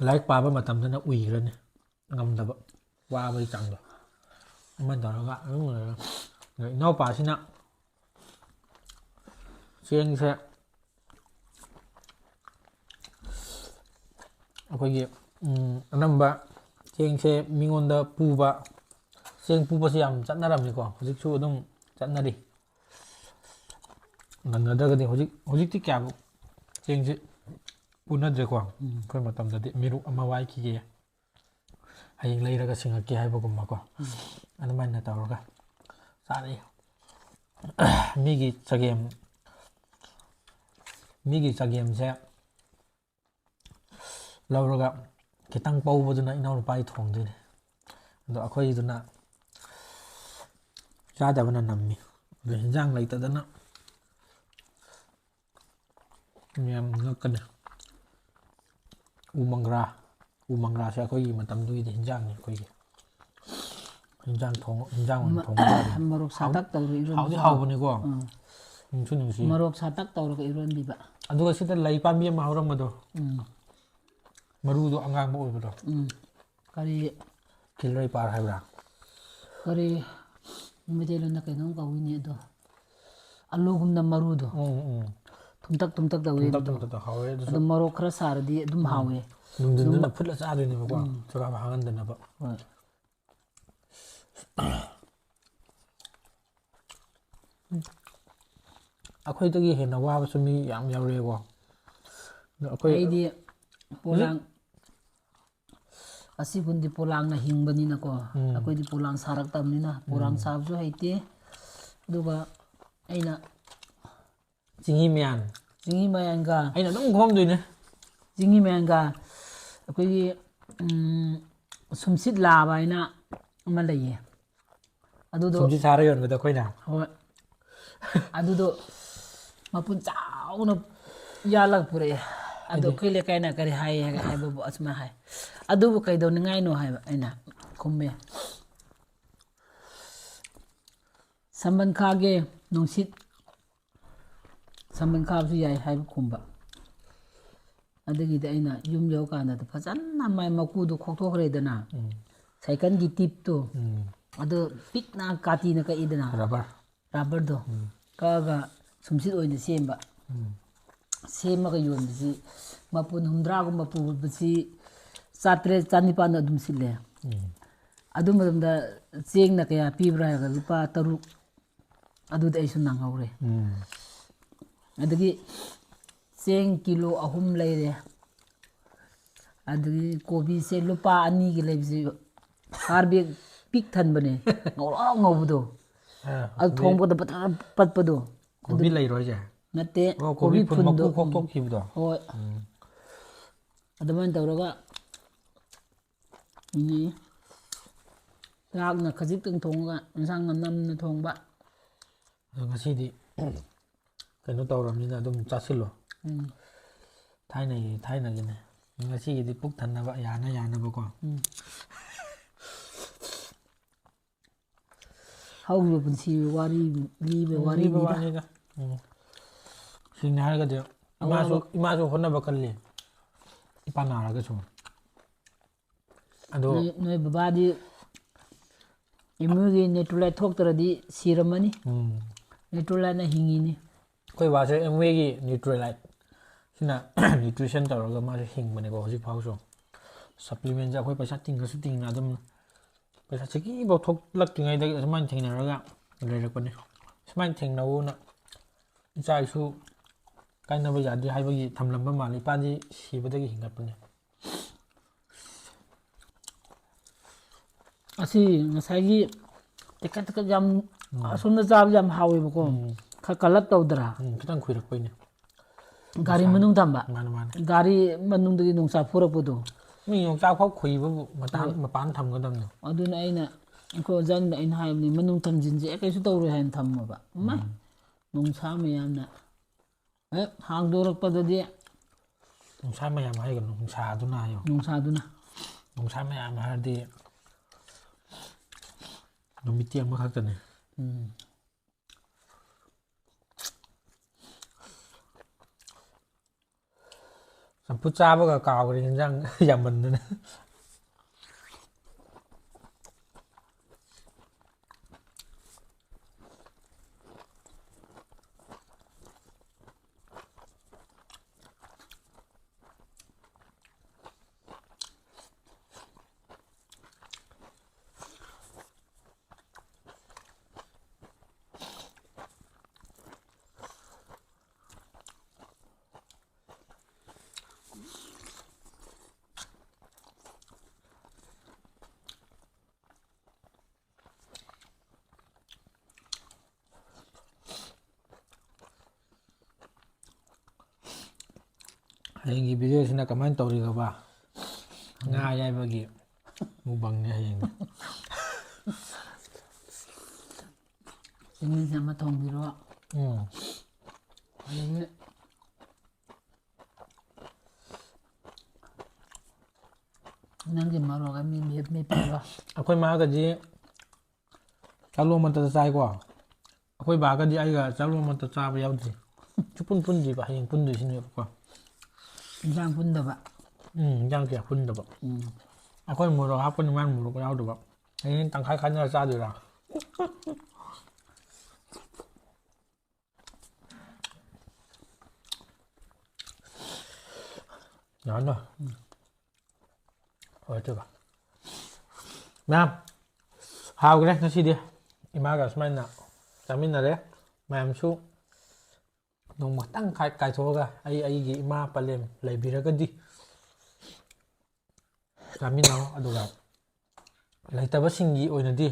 ꯂꯥꯏꯔꯤꯛ ꯄꯥꯕ ꯃꯇꯝꯗꯅ ꯎꯏꯈ꯭ꯔꯅꯤ, ꯉꯝꯗꯕ, ꯋꯥꯕꯒꯤ ꯆꯥꯡꯗꯣ꯫ ꯑꯃ ꯇꯧꯔꯒ ꯑꯗꯨꯝ ꯂꯩꯔꯒ, ꯑꯗꯣ ꯏꯅꯥꯎꯄꯥꯁꯤꯅ ꯆꯦꯡꯁꯦ ꯑꯩꯈꯣꯏꯒꯤ, ꯎꯝ, ꯑꯅꯝꯕ ꯆꯦꯡꯁꯦ ꯃꯤꯉꯣꯟꯗ ꯄꯨꯕ, ꯆꯦꯡ ꯄꯨꯕꯁꯦ ꯌꯥꯝ ꯆꯠꯅꯔꯝꯃꯤꯀꯣ, ꯍꯧꯖꯤꯛꯁꯨ ꯑꯗꯨꯝ ꯆꯠꯅꯔꯤ꯫ ꯅꯪꯅꯗ꯭ꯔꯒꯗꯤ ꯍꯧꯖꯤꯛ, ꯍꯧꯖꯤꯛꯇꯤ ꯀꯌꯥꯕꯨ ꯆꯦꯡꯁꯦ ꯄꯨꯅꯗ꯭ꯔꯦꯀꯣ꯫ ꯑꯩꯈꯣꯏ ꯃꯇꯝꯗꯗꯤ ꯃꯤꯔꯨꯛ ꯑꯃ ꯋꯥꯏꯈꯤꯒꯦ, ꯍꯌꯦꯡ ꯂꯩꯔꯒ ꯁꯤꯡꯉꯛꯀꯦ ꯍꯥꯏꯕꯒꯨꯝꯕꯀꯣ꯫ ꯑꯗꯨꯃꯥꯏꯅ ꯇꯧꯔꯒ ꯆꯥꯔꯛꯏ꯫ ꯃꯤꯒꯤ ꯆꯒꯦꯝ, ꯃꯤꯒꯤ ꯆꯒꯦꯝꯁꯦ ꯂꯧꯔꯒ ꯈꯤꯇꯪ ꯄꯧꯕꯗꯨꯅ ꯏꯅꯥꯎꯅꯨꯄꯥꯒꯤ ꯊꯣꯡꯗꯣꯏꯅꯤ꯫ ꯑꯗꯣ ꯑꯩꯈꯣꯏꯗꯨꯅ ꯆꯥꯗꯕꯅ ꯅꯝꯃꯤ꯫ ꯑꯗꯣ ꯍꯤꯟꯖꯥꯡ ꯂꯩꯇꯗꯅ ꯃꯌꯥꯝ ꯉꯛꯀꯅꯤ꯫ ꯎ ꯃꯪꯒ꯭ꯔꯥ, ꯎ ꯃꯪꯒ꯭ꯔꯥꯁꯦ ꯑꯩꯈꯣꯏꯒꯤ ꯃꯇꯝꯗꯨꯒꯤꯗꯤ ꯍꯤꯟꯖꯥꯡꯅꯤ ꯑꯩꯈꯣꯏꯒꯤ꯫ ꯍꯤꯟꯖꯥꯡ ꯊꯣꯡ-, ꯍꯤꯟꯖꯥꯡ ꯑꯣꯏꯅ ꯊꯣꯡꯕ ꯌꯥꯔꯦ꯫ ꯃꯣꯔꯣꯛ ꯁꯥꯇꯛ ꯇꯧꯔꯒ ꯏꯔꯣꯟꯕꯁꯨ ꯍꯥꯎꯗꯤ ꯍꯥꯎꯕꯅꯤꯀꯣ꯫ ꯎꯝ꯫ ꯅꯨꯡꯁꯨ ꯅꯨꯡꯁꯤ꯫ ꯃꯣꯔꯣꯛ ꯁꯥꯇꯛ ꯇꯧꯔꯒ ꯏꯔꯣꯟꯕꯤꯕ꯫ ꯑꯗꯨꯒ ꯁꯤꯗ ꯂꯩ ꯄꯥꯝꯕꯤ ꯑꯃ ꯍꯧꯔꯝꯕꯗꯣ꯫ ꯎꯝ꯫ ꯃꯔꯨꯗꯣ ꯑꯉꯥꯡꯕ ꯑꯣꯏꯕꯗꯣ꯫ ꯎꯝ꯫ ꯀꯔꯤ? ꯈꯤꯜꯂꯣꯏ ꯄꯥꯔ ꯍꯥꯏꯕ꯭ꯔꯥ? ꯀꯔꯤ? ꯃꯩꯇꯩꯂꯣꯟꯗ ꯀꯩꯅꯣꯝ ꯀꯧꯏꯅꯦ ꯑꯗꯣ꯫ ꯑꯂꯨꯒꯨꯝꯅ ꯃꯔꯨꯗꯣ꯫ ꯎꯝ, ꯎꯝ꯫ ꯊꯨꯝꯇꯛ ꯊꯨꯝꯇꯛ ꯇꯧꯋꯦ ꯊꯨꯝꯇꯛ ꯑꯗꯨꯗꯣ꯫ ꯊꯨꯝꯇꯛ ꯇꯧ ꯍꯥꯎꯋꯦ ꯑꯗꯨꯁꯨ꯫ ꯑꯗꯣ ꯃꯣꯔꯣꯛ ꯈꯔ ꯁꯥꯔꯗꯤ ꯑꯗꯨꯝ ꯎꯝ꯫ ꯍꯥꯎꯋꯦ꯫ ꯅꯨꯡꯊꯤꯟꯗꯨꯅ ꯑꯗꯨꯝ ꯐꯨꯠꯂ ꯆꯥꯗꯣꯏꯅꯦꯕꯀꯣ꯫ ꯎꯝ꯫ ꯆꯨꯔꯥ ꯍꯥꯡꯍꯟꯗꯅꯕ꯫ ꯍꯣꯏ꯫ ꯑꯩꯈꯣꯏꯗꯒꯤ ꯍꯦꯟꯅ ꯋꯥꯕꯁꯨ ꯃꯤ ꯌꯥꯝ ꯌꯥꯎꯔꯛꯑꯦꯀꯣ꯫ ꯑꯗꯣ ꯑꯩꯈꯣꯏ ꯑꯩꯗꯤ ꯍꯧꯖꯤꯛ ꯄꯣꯂꯥꯡ, ꯑꯁꯤꯒꯨꯝꯗꯤ ꯄꯣꯂꯥꯡꯅ ꯍꯤꯡꯕꯅꯤꯅꯀꯣ꯫ ꯎꯝ꯫ ꯑꯩꯈꯣꯏꯗꯤ ꯄꯣꯂꯥꯡ ꯁꯥꯔꯛꯇꯕꯅꯤꯅ ꯄꯣꯂꯥꯡ ꯎꯝ꯫ ꯁꯥꯕꯁꯨ ꯍꯩꯇꯦ꯫ ꯑꯗꯨꯒ ꯑꯩꯅ ꯆꯤꯡꯍꯤ ꯃꯌꯥꯟ꯫ ꯆꯤꯡꯍꯤ ꯃꯌꯥꯟꯒ꯫ ꯑꯩꯅ ꯑꯗꯨꯝ ꯈꯣꯝꯗꯣꯏꯅꯦ꯫ ꯆꯤꯡꯍꯤ ꯃꯌꯥꯟꯒ ꯑꯩꯈꯣꯏꯒꯤ, ꯎꯝ, ꯁꯨꯝꯁꯤꯠ ꯂꯥꯕ ꯍꯥꯏꯅ ꯑꯃ ꯂꯩꯌꯦ꯫ ꯑꯗꯨꯗꯣ ꯁꯨꯝꯁꯤꯠ ꯁꯥꯔ ꯌꯣꯟꯕꯗꯣ ꯑꯩꯈꯣꯏꯅ꯫ ꯍꯣꯏ꯫ ꯑꯗꯨꯗꯣ ꯃꯄꯨꯟ ꯆꯥꯎꯅ ꯌꯥꯜꯂꯒ ꯄꯨꯔꯛꯑꯦ꯫ ꯑꯗꯣ ꯑꯩꯈꯣꯏ ꯂꯩꯀꯥꯏꯅ ꯀꯔꯤ ꯍꯥꯏ ꯍꯥꯏꯕꯕꯨ ꯑꯁꯨꯃꯥꯏꯅ ꯍꯥꯏ, "ꯑꯗꯨꯕꯨ ꯀꯩꯗꯧꯅꯤꯡꯉꯥꯏꯅꯣ?" ꯍꯥꯏꯕ ꯑꯩꯅ ꯈꯨꯝꯃꯦ꯫ "ꯁꯝꯕꯟ ꯈꯥꯒꯦ, ꯅꯨꯡꯁꯤꯠ ꯁꯝꯕꯟ ꯈꯥꯕꯁꯨ ꯌꯥꯏ" ꯍꯥꯏꯕ ꯈꯨꯝꯕ꯫ ꯑꯗꯒꯤꯗꯤ ꯑꯩꯅ ꯌꯨꯝ ꯌꯧꯀꯥꯟꯗ ꯐꯖꯅ ꯃꯥꯏ ꯃꯀꯨꯗꯣ ꯈꯣꯛꯇꯣꯛꯈ꯭ꯔꯦꯗꯅ, ꯎꯝ꯫ ꯁꯥꯏꯀꯜꯒꯤ ꯇꯤꯞꯇꯣ, ꯎꯝ꯫ ꯑꯗꯣ ꯄꯤꯛꯅ ꯀꯥꯇꯤꯅ ꯀꯛꯏꯗꯅ, ꯔꯕꯔ꯫ ꯔꯕꯔꯗꯣ ꯎꯝ꯫ ꯀꯛꯑꯒ ꯁꯨꯝꯁꯤꯠ ꯑꯣꯏꯅ ꯁꯦꯝꯕ꯫ ꯎꯝ꯫ ꯁꯦꯝꯃꯒ ꯌꯣꯟꯕꯁꯤ ꯃꯄꯨꯟ ꯍꯨꯝꯗ꯭ꯔꯥꯒꯨꯝꯕ ꯄꯨꯕꯁꯤ ꯆꯥꯇ꯭ꯔꯦꯠ, ꯆꯥꯅꯤꯄꯥꯟꯗ ꯑꯗꯨꯝ ꯁꯤꯠꯂꯦ꯫ ꯎꯝ꯫ ꯑꯗꯨ ꯃꯇꯝꯗ ꯆꯦꯡꯅ ꯀꯌꯥ ꯄꯤꯕ꯭ꯔꯥ ꯍꯥꯏꯔꯒ ꯂꯨꯄꯥ ꯇꯔꯨꯛ, ꯑꯗꯨꯗꯤ ꯑꯩꯁꯨ ꯅꯪꯍꯧꯔꯦ꯫ ꯎꯝ꯫ ꯑꯗꯒꯤ ꯆꯦꯡ ꯀꯤꯂꯣ ꯑꯍꯨꯝ ꯂꯩꯔꯦ꯫ ꯑꯗꯒꯤ ꯀꯣꯕꯤꯁꯦ ꯂꯨꯄꯥ ꯑꯅꯤꯒꯤ ꯂꯩꯕꯁꯤ ꯍꯥꯔ ꯕꯦꯒ ꯄꯤꯛ ꯊꯟꯕꯅꯦ, ꯉꯧꯔꯣꯛ ꯉꯧꯕꯗꯣ꯫ ꯑꯥ, ꯑꯗꯨ ꯀꯣꯕꯤ, ꯊꯣꯡꯕꯗ ꯄꯠ-, ꯄꯠꯄꯗꯣ꯫ ꯀꯣꯕꯤ ꯑꯗꯨ ꯂꯩꯔꯣ ꯍꯥꯏꯁꯦ? ꯅꯠꯇꯦ, ꯑꯣ, ꯀꯣꯕꯤ ꯀꯣꯕꯤ ꯐꯨꯜ ꯐꯨꯜꯗꯣ꯫ ꯃꯀꯨ ꯎꯝ꯫ ꯈꯣꯛꯇꯣꯛꯈꯤꯕꯗꯣ? ꯍꯣꯏ꯫ ꯎꯝ꯫ ꯑꯗꯨꯃꯥꯏꯅ ꯇꯧꯔꯒ ꯎꯝ꯫ ꯆꯥꯛꯅ ꯈꯖꯤꯛꯇꯪ ꯊꯣꯡꯉꯒ, ꯏꯟꯁꯥꯡꯅ ꯅꯝꯅ ꯊꯣꯡꯕ꯫ ꯑꯗꯣ ꯉꯁꯤꯗꯤ ꯀꯩꯅꯣ ꯇꯧꯔꯕꯅꯤꯅ ꯑꯗꯨꯝ ꯆꯥꯁꯤꯜꯂꯣ꯫ ꯎꯝ꯫ ꯊꯥꯏꯅꯒꯤ ꯊꯥꯏꯅꯒꯤꯅꯦ꯫ ꯉꯁꯤꯒꯤꯗꯤ ꯄꯨꯛ ꯊꯟꯅꯕ, ꯌꯥꯅ ꯌꯥꯅꯕꯀꯣ꯫ ꯎꯝ꯫ ꯍꯧꯈꯤꯕ ꯄꯨꯟꯁꯤ ꯋꯥꯔꯤ ꯂꯤꯕ ꯎꯝ, ꯂꯤꯕ ꯋꯥꯔꯤꯅꯤꯗ꯫ ꯋꯥꯅꯤꯗ꯫ ꯎꯝ꯫ ꯁꯦꯡꯅ ꯍꯥꯏꯔꯒꯗꯤ ꯏꯃꯥꯁꯨ, ꯑꯋꯥꯕ ꯏꯃꯥꯁꯨ ꯍꯣꯠꯅꯕ ꯀꯜꯂꯤ꯫ ꯏꯄꯥ ꯅꯥꯔꯒꯁꯨ꯫ ꯑꯗꯣ ꯅꯣꯏ, ꯅꯣꯏ ꯕꯕꯥꯗꯤ ꯏꯃꯨꯡꯒꯤ ꯅꯦꯇ꯭ꯔꯣꯂꯥꯏꯠ ꯊꯣꯛꯇ꯭ꯔꯗꯤ ꯁꯤꯔꯝꯃꯅꯤ꯫ ꯎꯝ꯫ ꯅꯦꯇ꯭ꯔꯣꯂꯥꯏꯠꯅ ꯍꯤꯡꯉꯤꯅꯤ꯫ ꯑꯩꯈꯣꯏ ꯕꯥꯁꯦ ꯑꯦꯝꯋꯦꯒꯤ ꯅ꯭ꯌꯨꯇ꯭ꯔꯦꯂꯥꯏꯠ ꯁꯤꯅ ꯅ꯭ꯌꯨꯇ꯭ꯔꯤꯁꯟ ꯇꯧꯔꯒ ꯃꯥꯁꯦ ꯍꯤꯡꯕꯅꯦꯀꯣ ꯍꯧꯖꯤꯛ ꯐꯥꯎꯁꯨ꯫ ꯁꯄ꯭ꯂꯤꯃꯦꯟꯁꯦ ꯑꯩꯈꯣꯏ ꯄꯩꯁꯥ ꯇꯤꯡꯉꯁꯨ ꯇꯤꯡꯅ ꯑꯗꯨꯝ ꯄꯩꯁꯥ ꯁꯤꯀꯤꯐꯥꯎ ꯊꯣꯛꯂꯛꯇ꯭ꯔꯤꯉꯩꯗꯒꯤ ꯑꯁꯨꯃꯥꯏꯅ ꯊꯦꯡꯅꯔꯒ ꯂꯩꯔꯛꯄꯅꯦ꯫ ꯁꯨꯃꯥꯏꯅ ꯊꯦꯡꯅꯧꯅ ꯏꯆꯥ ꯏꯁꯨ ꯀꯥꯏꯅꯕ ꯌꯥꯗꯦ ꯍꯥꯏꯕꯒꯤ ꯊꯝꯂꯝꯕ ꯃꯥꯜꯂꯦ꯫ ꯏꯄꯥꯗꯤ ꯁꯤꯕꯗꯒꯤ ꯍꯤꯡꯒꯠꯄꯅꯦ꯫ ꯑꯁꯤ ꯉꯁꯥꯏꯒꯤ ꯇꯦꯛꯀꯠ ꯇꯦꯛꯀꯠ ꯌꯥꯝ ꯎꯝ꯫ ꯑꯁꯣꯝꯗ ꯆꯥꯕ ꯌꯥꯝ ꯍꯥꯎꯋꯦꯕꯀꯣ꯫ ꯎꯝ꯫ ꯈꯔ ꯀꯜꯂꯞ ꯇꯧꯗ꯭ꯔꯥ? ꯎꯝ, ꯈꯤꯇꯪ ꯈꯨꯏꯔꯛꯄꯩꯅꯦ꯫ ꯒꯥꯔꯤ ꯃꯁꯥꯅ꯫ ꯃꯅꯨꯡ ꯊꯝꯕ? ꯃꯥꯅꯦ, ꯃꯥꯅꯦ꯫ ꯒꯥꯔꯤ ꯃꯅꯨꯡꯗꯒꯤ ꯅꯣꯡꯆꯥ ꯐꯨꯔꯛꯄꯗꯣ꯫ ꯃꯤ ꯌꯣꯡꯆꯥꯛ ꯐꯥꯎ ꯈꯨꯏꯕꯕꯨ ꯃꯇꯥꯡ ꯍꯣꯏ꯫ ꯃꯄꯥꯟ ꯊꯝꯒꯗꯕꯅꯦ꯫ ꯑꯗꯨꯅ ꯑꯩꯅ, ꯑꯩꯈꯣꯏ ꯑꯣꯖꯥꯁꯤꯡꯗ ꯑꯩꯅ ꯍꯥꯏꯕꯅꯤ, "ꯃꯅꯨꯡ ꯊꯝꯖꯤꯟꯁꯦ, ꯑꯦ, ꯀꯩꯁꯨ ꯇꯧꯔꯣꯏ" ꯍꯥꯏꯅ ꯊꯝꯃꯕ꯫ ꯏꯃꯥꯏ! ꯎꯝ꯫ ꯅꯣꯡꯁꯥ ꯃꯌꯥꯝꯅ ꯍꯦꯛ ꯍꯥꯡꯗꯣꯔꯛꯄꯗꯗꯤ ꯅꯨꯡꯁꯥ ꯃꯌꯥꯝ ꯍꯥꯏꯒꯅꯨ, ꯅꯨꯡꯁꯥꯗꯨꯅ ꯍꯥꯏꯌꯣ꯫ ꯅꯨꯡꯁꯥꯗꯨꯅ꯫ ꯅꯨꯡꯁꯥ ꯃꯌꯥꯝ ꯍꯥꯏꯔꯗꯤ ꯅꯨꯃꯤꯠꯇꯤ ꯑꯃꯈꯛꯇꯅꯤ꯫ ꯎꯝ꯫ ꯆꯝꯐꯨꯠ ꯆꯥꯕꯒ ꯀꯥꯎꯈ꯭ꯔꯦ ꯌꯦꯟꯖꯥꯡ ꯌꯥꯝꯃꯟꯗꯅ꯫ ꯍꯌꯦꯡꯒꯤ ꯚꯤꯗꯤꯑꯣꯁꯤꯅ ꯀꯃꯥꯏꯅ ꯇꯧꯔꯤꯒꯕ? ꯉꯥ ꯑꯌꯥꯏꯕꯒꯤ ꯃꯨꯛꯕꯥꯡꯅꯦ ꯍꯌꯦꯡꯗꯤ꯫ ꯆꯤꯡꯃꯤꯁꯦ ꯑꯃ ꯊꯣꯡꯕꯤꯔꯣ꯫ ꯎꯝ꯫ ꯑꯗꯒꯤ ꯅꯪꯒꯤ ꯃꯔꯣꯛ ꯑꯃꯦꯠꯄꯤ ꯄꯤꯔꯣ꯫ ꯑꯩꯈꯣꯏ ꯃꯥꯒꯗꯤ ꯆꯥꯛꯂꯣꯟ ꯑꯃꯠꯇ ꯆꯥꯏꯀꯣ꯫ ꯑꯩꯈꯣꯏ ꯕꯥꯒꯗꯤ ꯑꯩꯒ ꯆꯥꯛꯂꯣꯟ ꯑꯃꯠꯇ ꯆꯥꯕ ꯌꯥꯎꯗ꯭ꯔꯤ꯫ ꯁꯨꯄꯨꯟ ꯄꯨꯟꯗ꯭ꯔꯤꯕ, ꯍꯌꯦꯡ ꯄꯨꯟꯗꯣꯏꯁꯤꯅꯦꯕꯀꯣ꯫ ꯏꯟꯁꯥꯡ ꯄꯨꯟꯗꯕ꯫ ꯎꯝ, ꯏꯟꯖꯥꯡ ꯀꯌꯥ ꯄꯨꯟꯗꯕ꯫ ꯎꯝ꯫ ꯑꯩꯈꯣꯏ ꯃꯣꯔꯣꯛ ꯍꯥꯞꯄꯅꯤ, ꯃꯥꯅ ꯃꯣꯔꯣꯛ ꯌꯥꯎꯗꯕ꯫ ꯍꯌꯦꯡ ꯇꯪꯈꯥꯏ ꯈꯥꯏꯅꯔ ꯆꯥꯗꯣꯏꯔꯥ? ꯌꯥꯅꯤ꯫ ꯍꯣꯏ, ꯑꯗꯨꯒ ꯃꯌꯥꯝ ꯍꯥꯎꯈ꯭ꯔꯦ ꯉꯁꯤꯗꯤ꯫ ꯏꯃꯥꯒ ꯁꯨꯃꯥꯏꯅ ꯆꯥꯃꯤꯟꯅꯔꯦ꯫ ꯃꯌꯥꯝꯁꯨ ꯅꯣꯡꯃ ꯈꯛꯇꯪ ꯈꯥꯏ-, ꯀꯥꯏꯊꯣꯛꯑꯒ ꯑꯩ ꯑꯩꯒꯤ ꯏꯃꯥ ꯄꯂꯦꯝ ꯂꯩꯕꯤꯔꯒꯗꯤ ꯆꯥꯃꯤꯟꯅꯧ꯫ ꯑꯗꯨꯒ ꯂꯩꯇꯕꯁꯤꯡꯒꯤ ꯑꯣꯏꯅꯗꯤ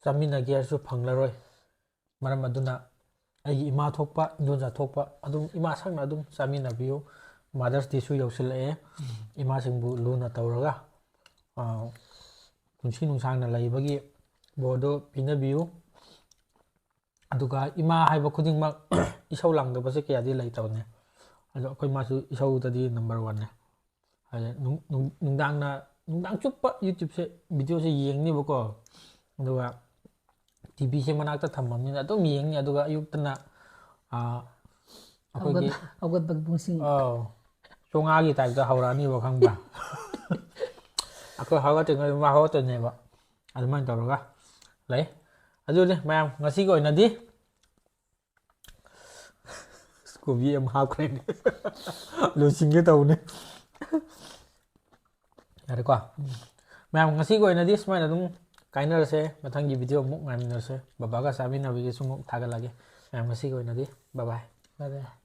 ꯆꯥꯃꯤꯟꯅꯒꯦ ꯍꯥꯏꯔꯁꯨ ꯐꯪꯂꯔꯣꯏ꯫ ꯃꯔꯝ ꯑꯗꯨꯅ ꯑꯩꯒꯤ ꯏꯃꯥ ꯊꯣꯛꯄ, ꯏꯟꯗꯣꯟꯆꯥ ꯊꯣꯛꯄ ꯑꯗꯨꯝ ꯏꯃꯥ ꯁꯛꯅ ꯑꯗꯨꯝ ꯆꯥꯃꯤꯟꯅꯕꯤꯌꯨ꯫ Mother's Dayꯁꯨ ꯌꯧꯁꯤꯜꯂꯛꯑꯦ꯫ ꯏꯃꯥꯁꯤꯡꯕꯨ ꯂꯨꯅ ꯇꯧꯔꯒ, ꯑ, ꯄꯨꯟꯁꯤ ꯅꯨꯡꯁꯥꯡꯅ ꯂꯩꯕꯒꯤ ꯕꯣꯔꯗꯣ ꯄꯤꯅꯕꯤꯌꯨ꯫ ꯑꯗꯨꯒ ꯏꯃꯥ ꯍꯥꯏꯕ ꯈꯨꯗꯤꯡꯃꯛ ꯏꯁꯧ ꯂꯥꯡꯗꯕꯁꯦ ꯀꯌꯥꯗꯤ ꯂꯩꯇꯕꯅꯦ꯫ ꯑꯗꯣ ꯑꯩꯈꯣꯏ ꯃꯥꯁꯨ ꯏꯁꯧꯗꯗꯤ ꯅꯝꯕꯔ ꯋꯥꯟꯅꯦ꯫ ꯑꯗ ꯅꯨꯡ- ꯅꯨꯡ- ꯅꯨꯡꯗꯥꯡꯅ ꯅꯨꯡꯗꯥꯡ ꯆꯨꯞꯄ YouTubeꯁꯦ videoꯁꯦ ꯌꯦꯡꯅꯤꯕꯀꯣ꯫ ꯑꯗꯨꯒ TVꯁꯦ ꯃꯅꯥꯛꯇ ꯊꯝꯃꯕꯅꯤꯅ ꯑꯗꯨꯝ ꯌꯦꯡꯅꯤ꯫ ꯑꯗꯨꯒ ꯑꯌꯨꯛꯇꯅ ꯑꯩꯈꯣꯏꯒꯤ ꯍꯧꯒꯠꯄꯒꯤ ꯄꯨꯡꯁꯤꯡ ꯑꯧ, ꯆꯣꯉꯥꯒꯤ typeꯇ ꯍꯧꯔꯛꯑꯅꯤꯕ, ꯈꯪꯕ꯭ꯔꯥ? ꯑꯩꯈꯣꯏ ꯍꯧꯒꯠꯇ꯭ꯔꯤꯉꯩꯗ ꯃꯥ ꯍꯧꯒꯠꯇꯣꯏꯅꯦꯕ꯫ ꯑꯗꯨꯃꯥꯏꯅ ꯇꯧꯔꯒ ꯂꯩ꯫ ꯑꯗꯨꯅꯦ ꯃꯌꯥꯝ, ꯉꯁꯤꯒꯤ ꯑꯣꯏꯅꯗꯤ ꯀꯣꯕꯤ ꯑꯃ ꯍꯥꯞꯈ꯭ꯔꯦꯅꯦ꯫ ꯂꯣꯏꯁꯤꯟꯒꯦ ꯇꯧꯕꯅꯦ꯫ ꯌꯥꯔꯦꯀꯣ? ꯃꯌꯥꯝ, ꯉꯁꯤꯒꯤ ꯑꯣꯏꯅꯗꯤ ꯁꯨꯃꯥꯏꯅ ꯑꯗꯨꯝ ꯀꯥꯏꯅꯔꯁꯦ꯫ ꯃꯊꯪꯒꯤ video ꯑꯃꯨꯛ ꯉꯥꯏꯃꯤꯟꯅꯔꯁꯦ꯫ ꯕꯕꯥꯒ ꯆꯥꯃꯤꯟꯅꯕꯒꯤꯁꯨ ꯑꯃꯨꯛ ꯊꯥꯒꯠꯂꯒꯦ꯫ ꯃꯌꯥꯝ, ꯉꯁꯤꯒꯤ ꯑꯣꯏꯅꯗꯤ bye bye꯫ ꯐꯔꯦ꯫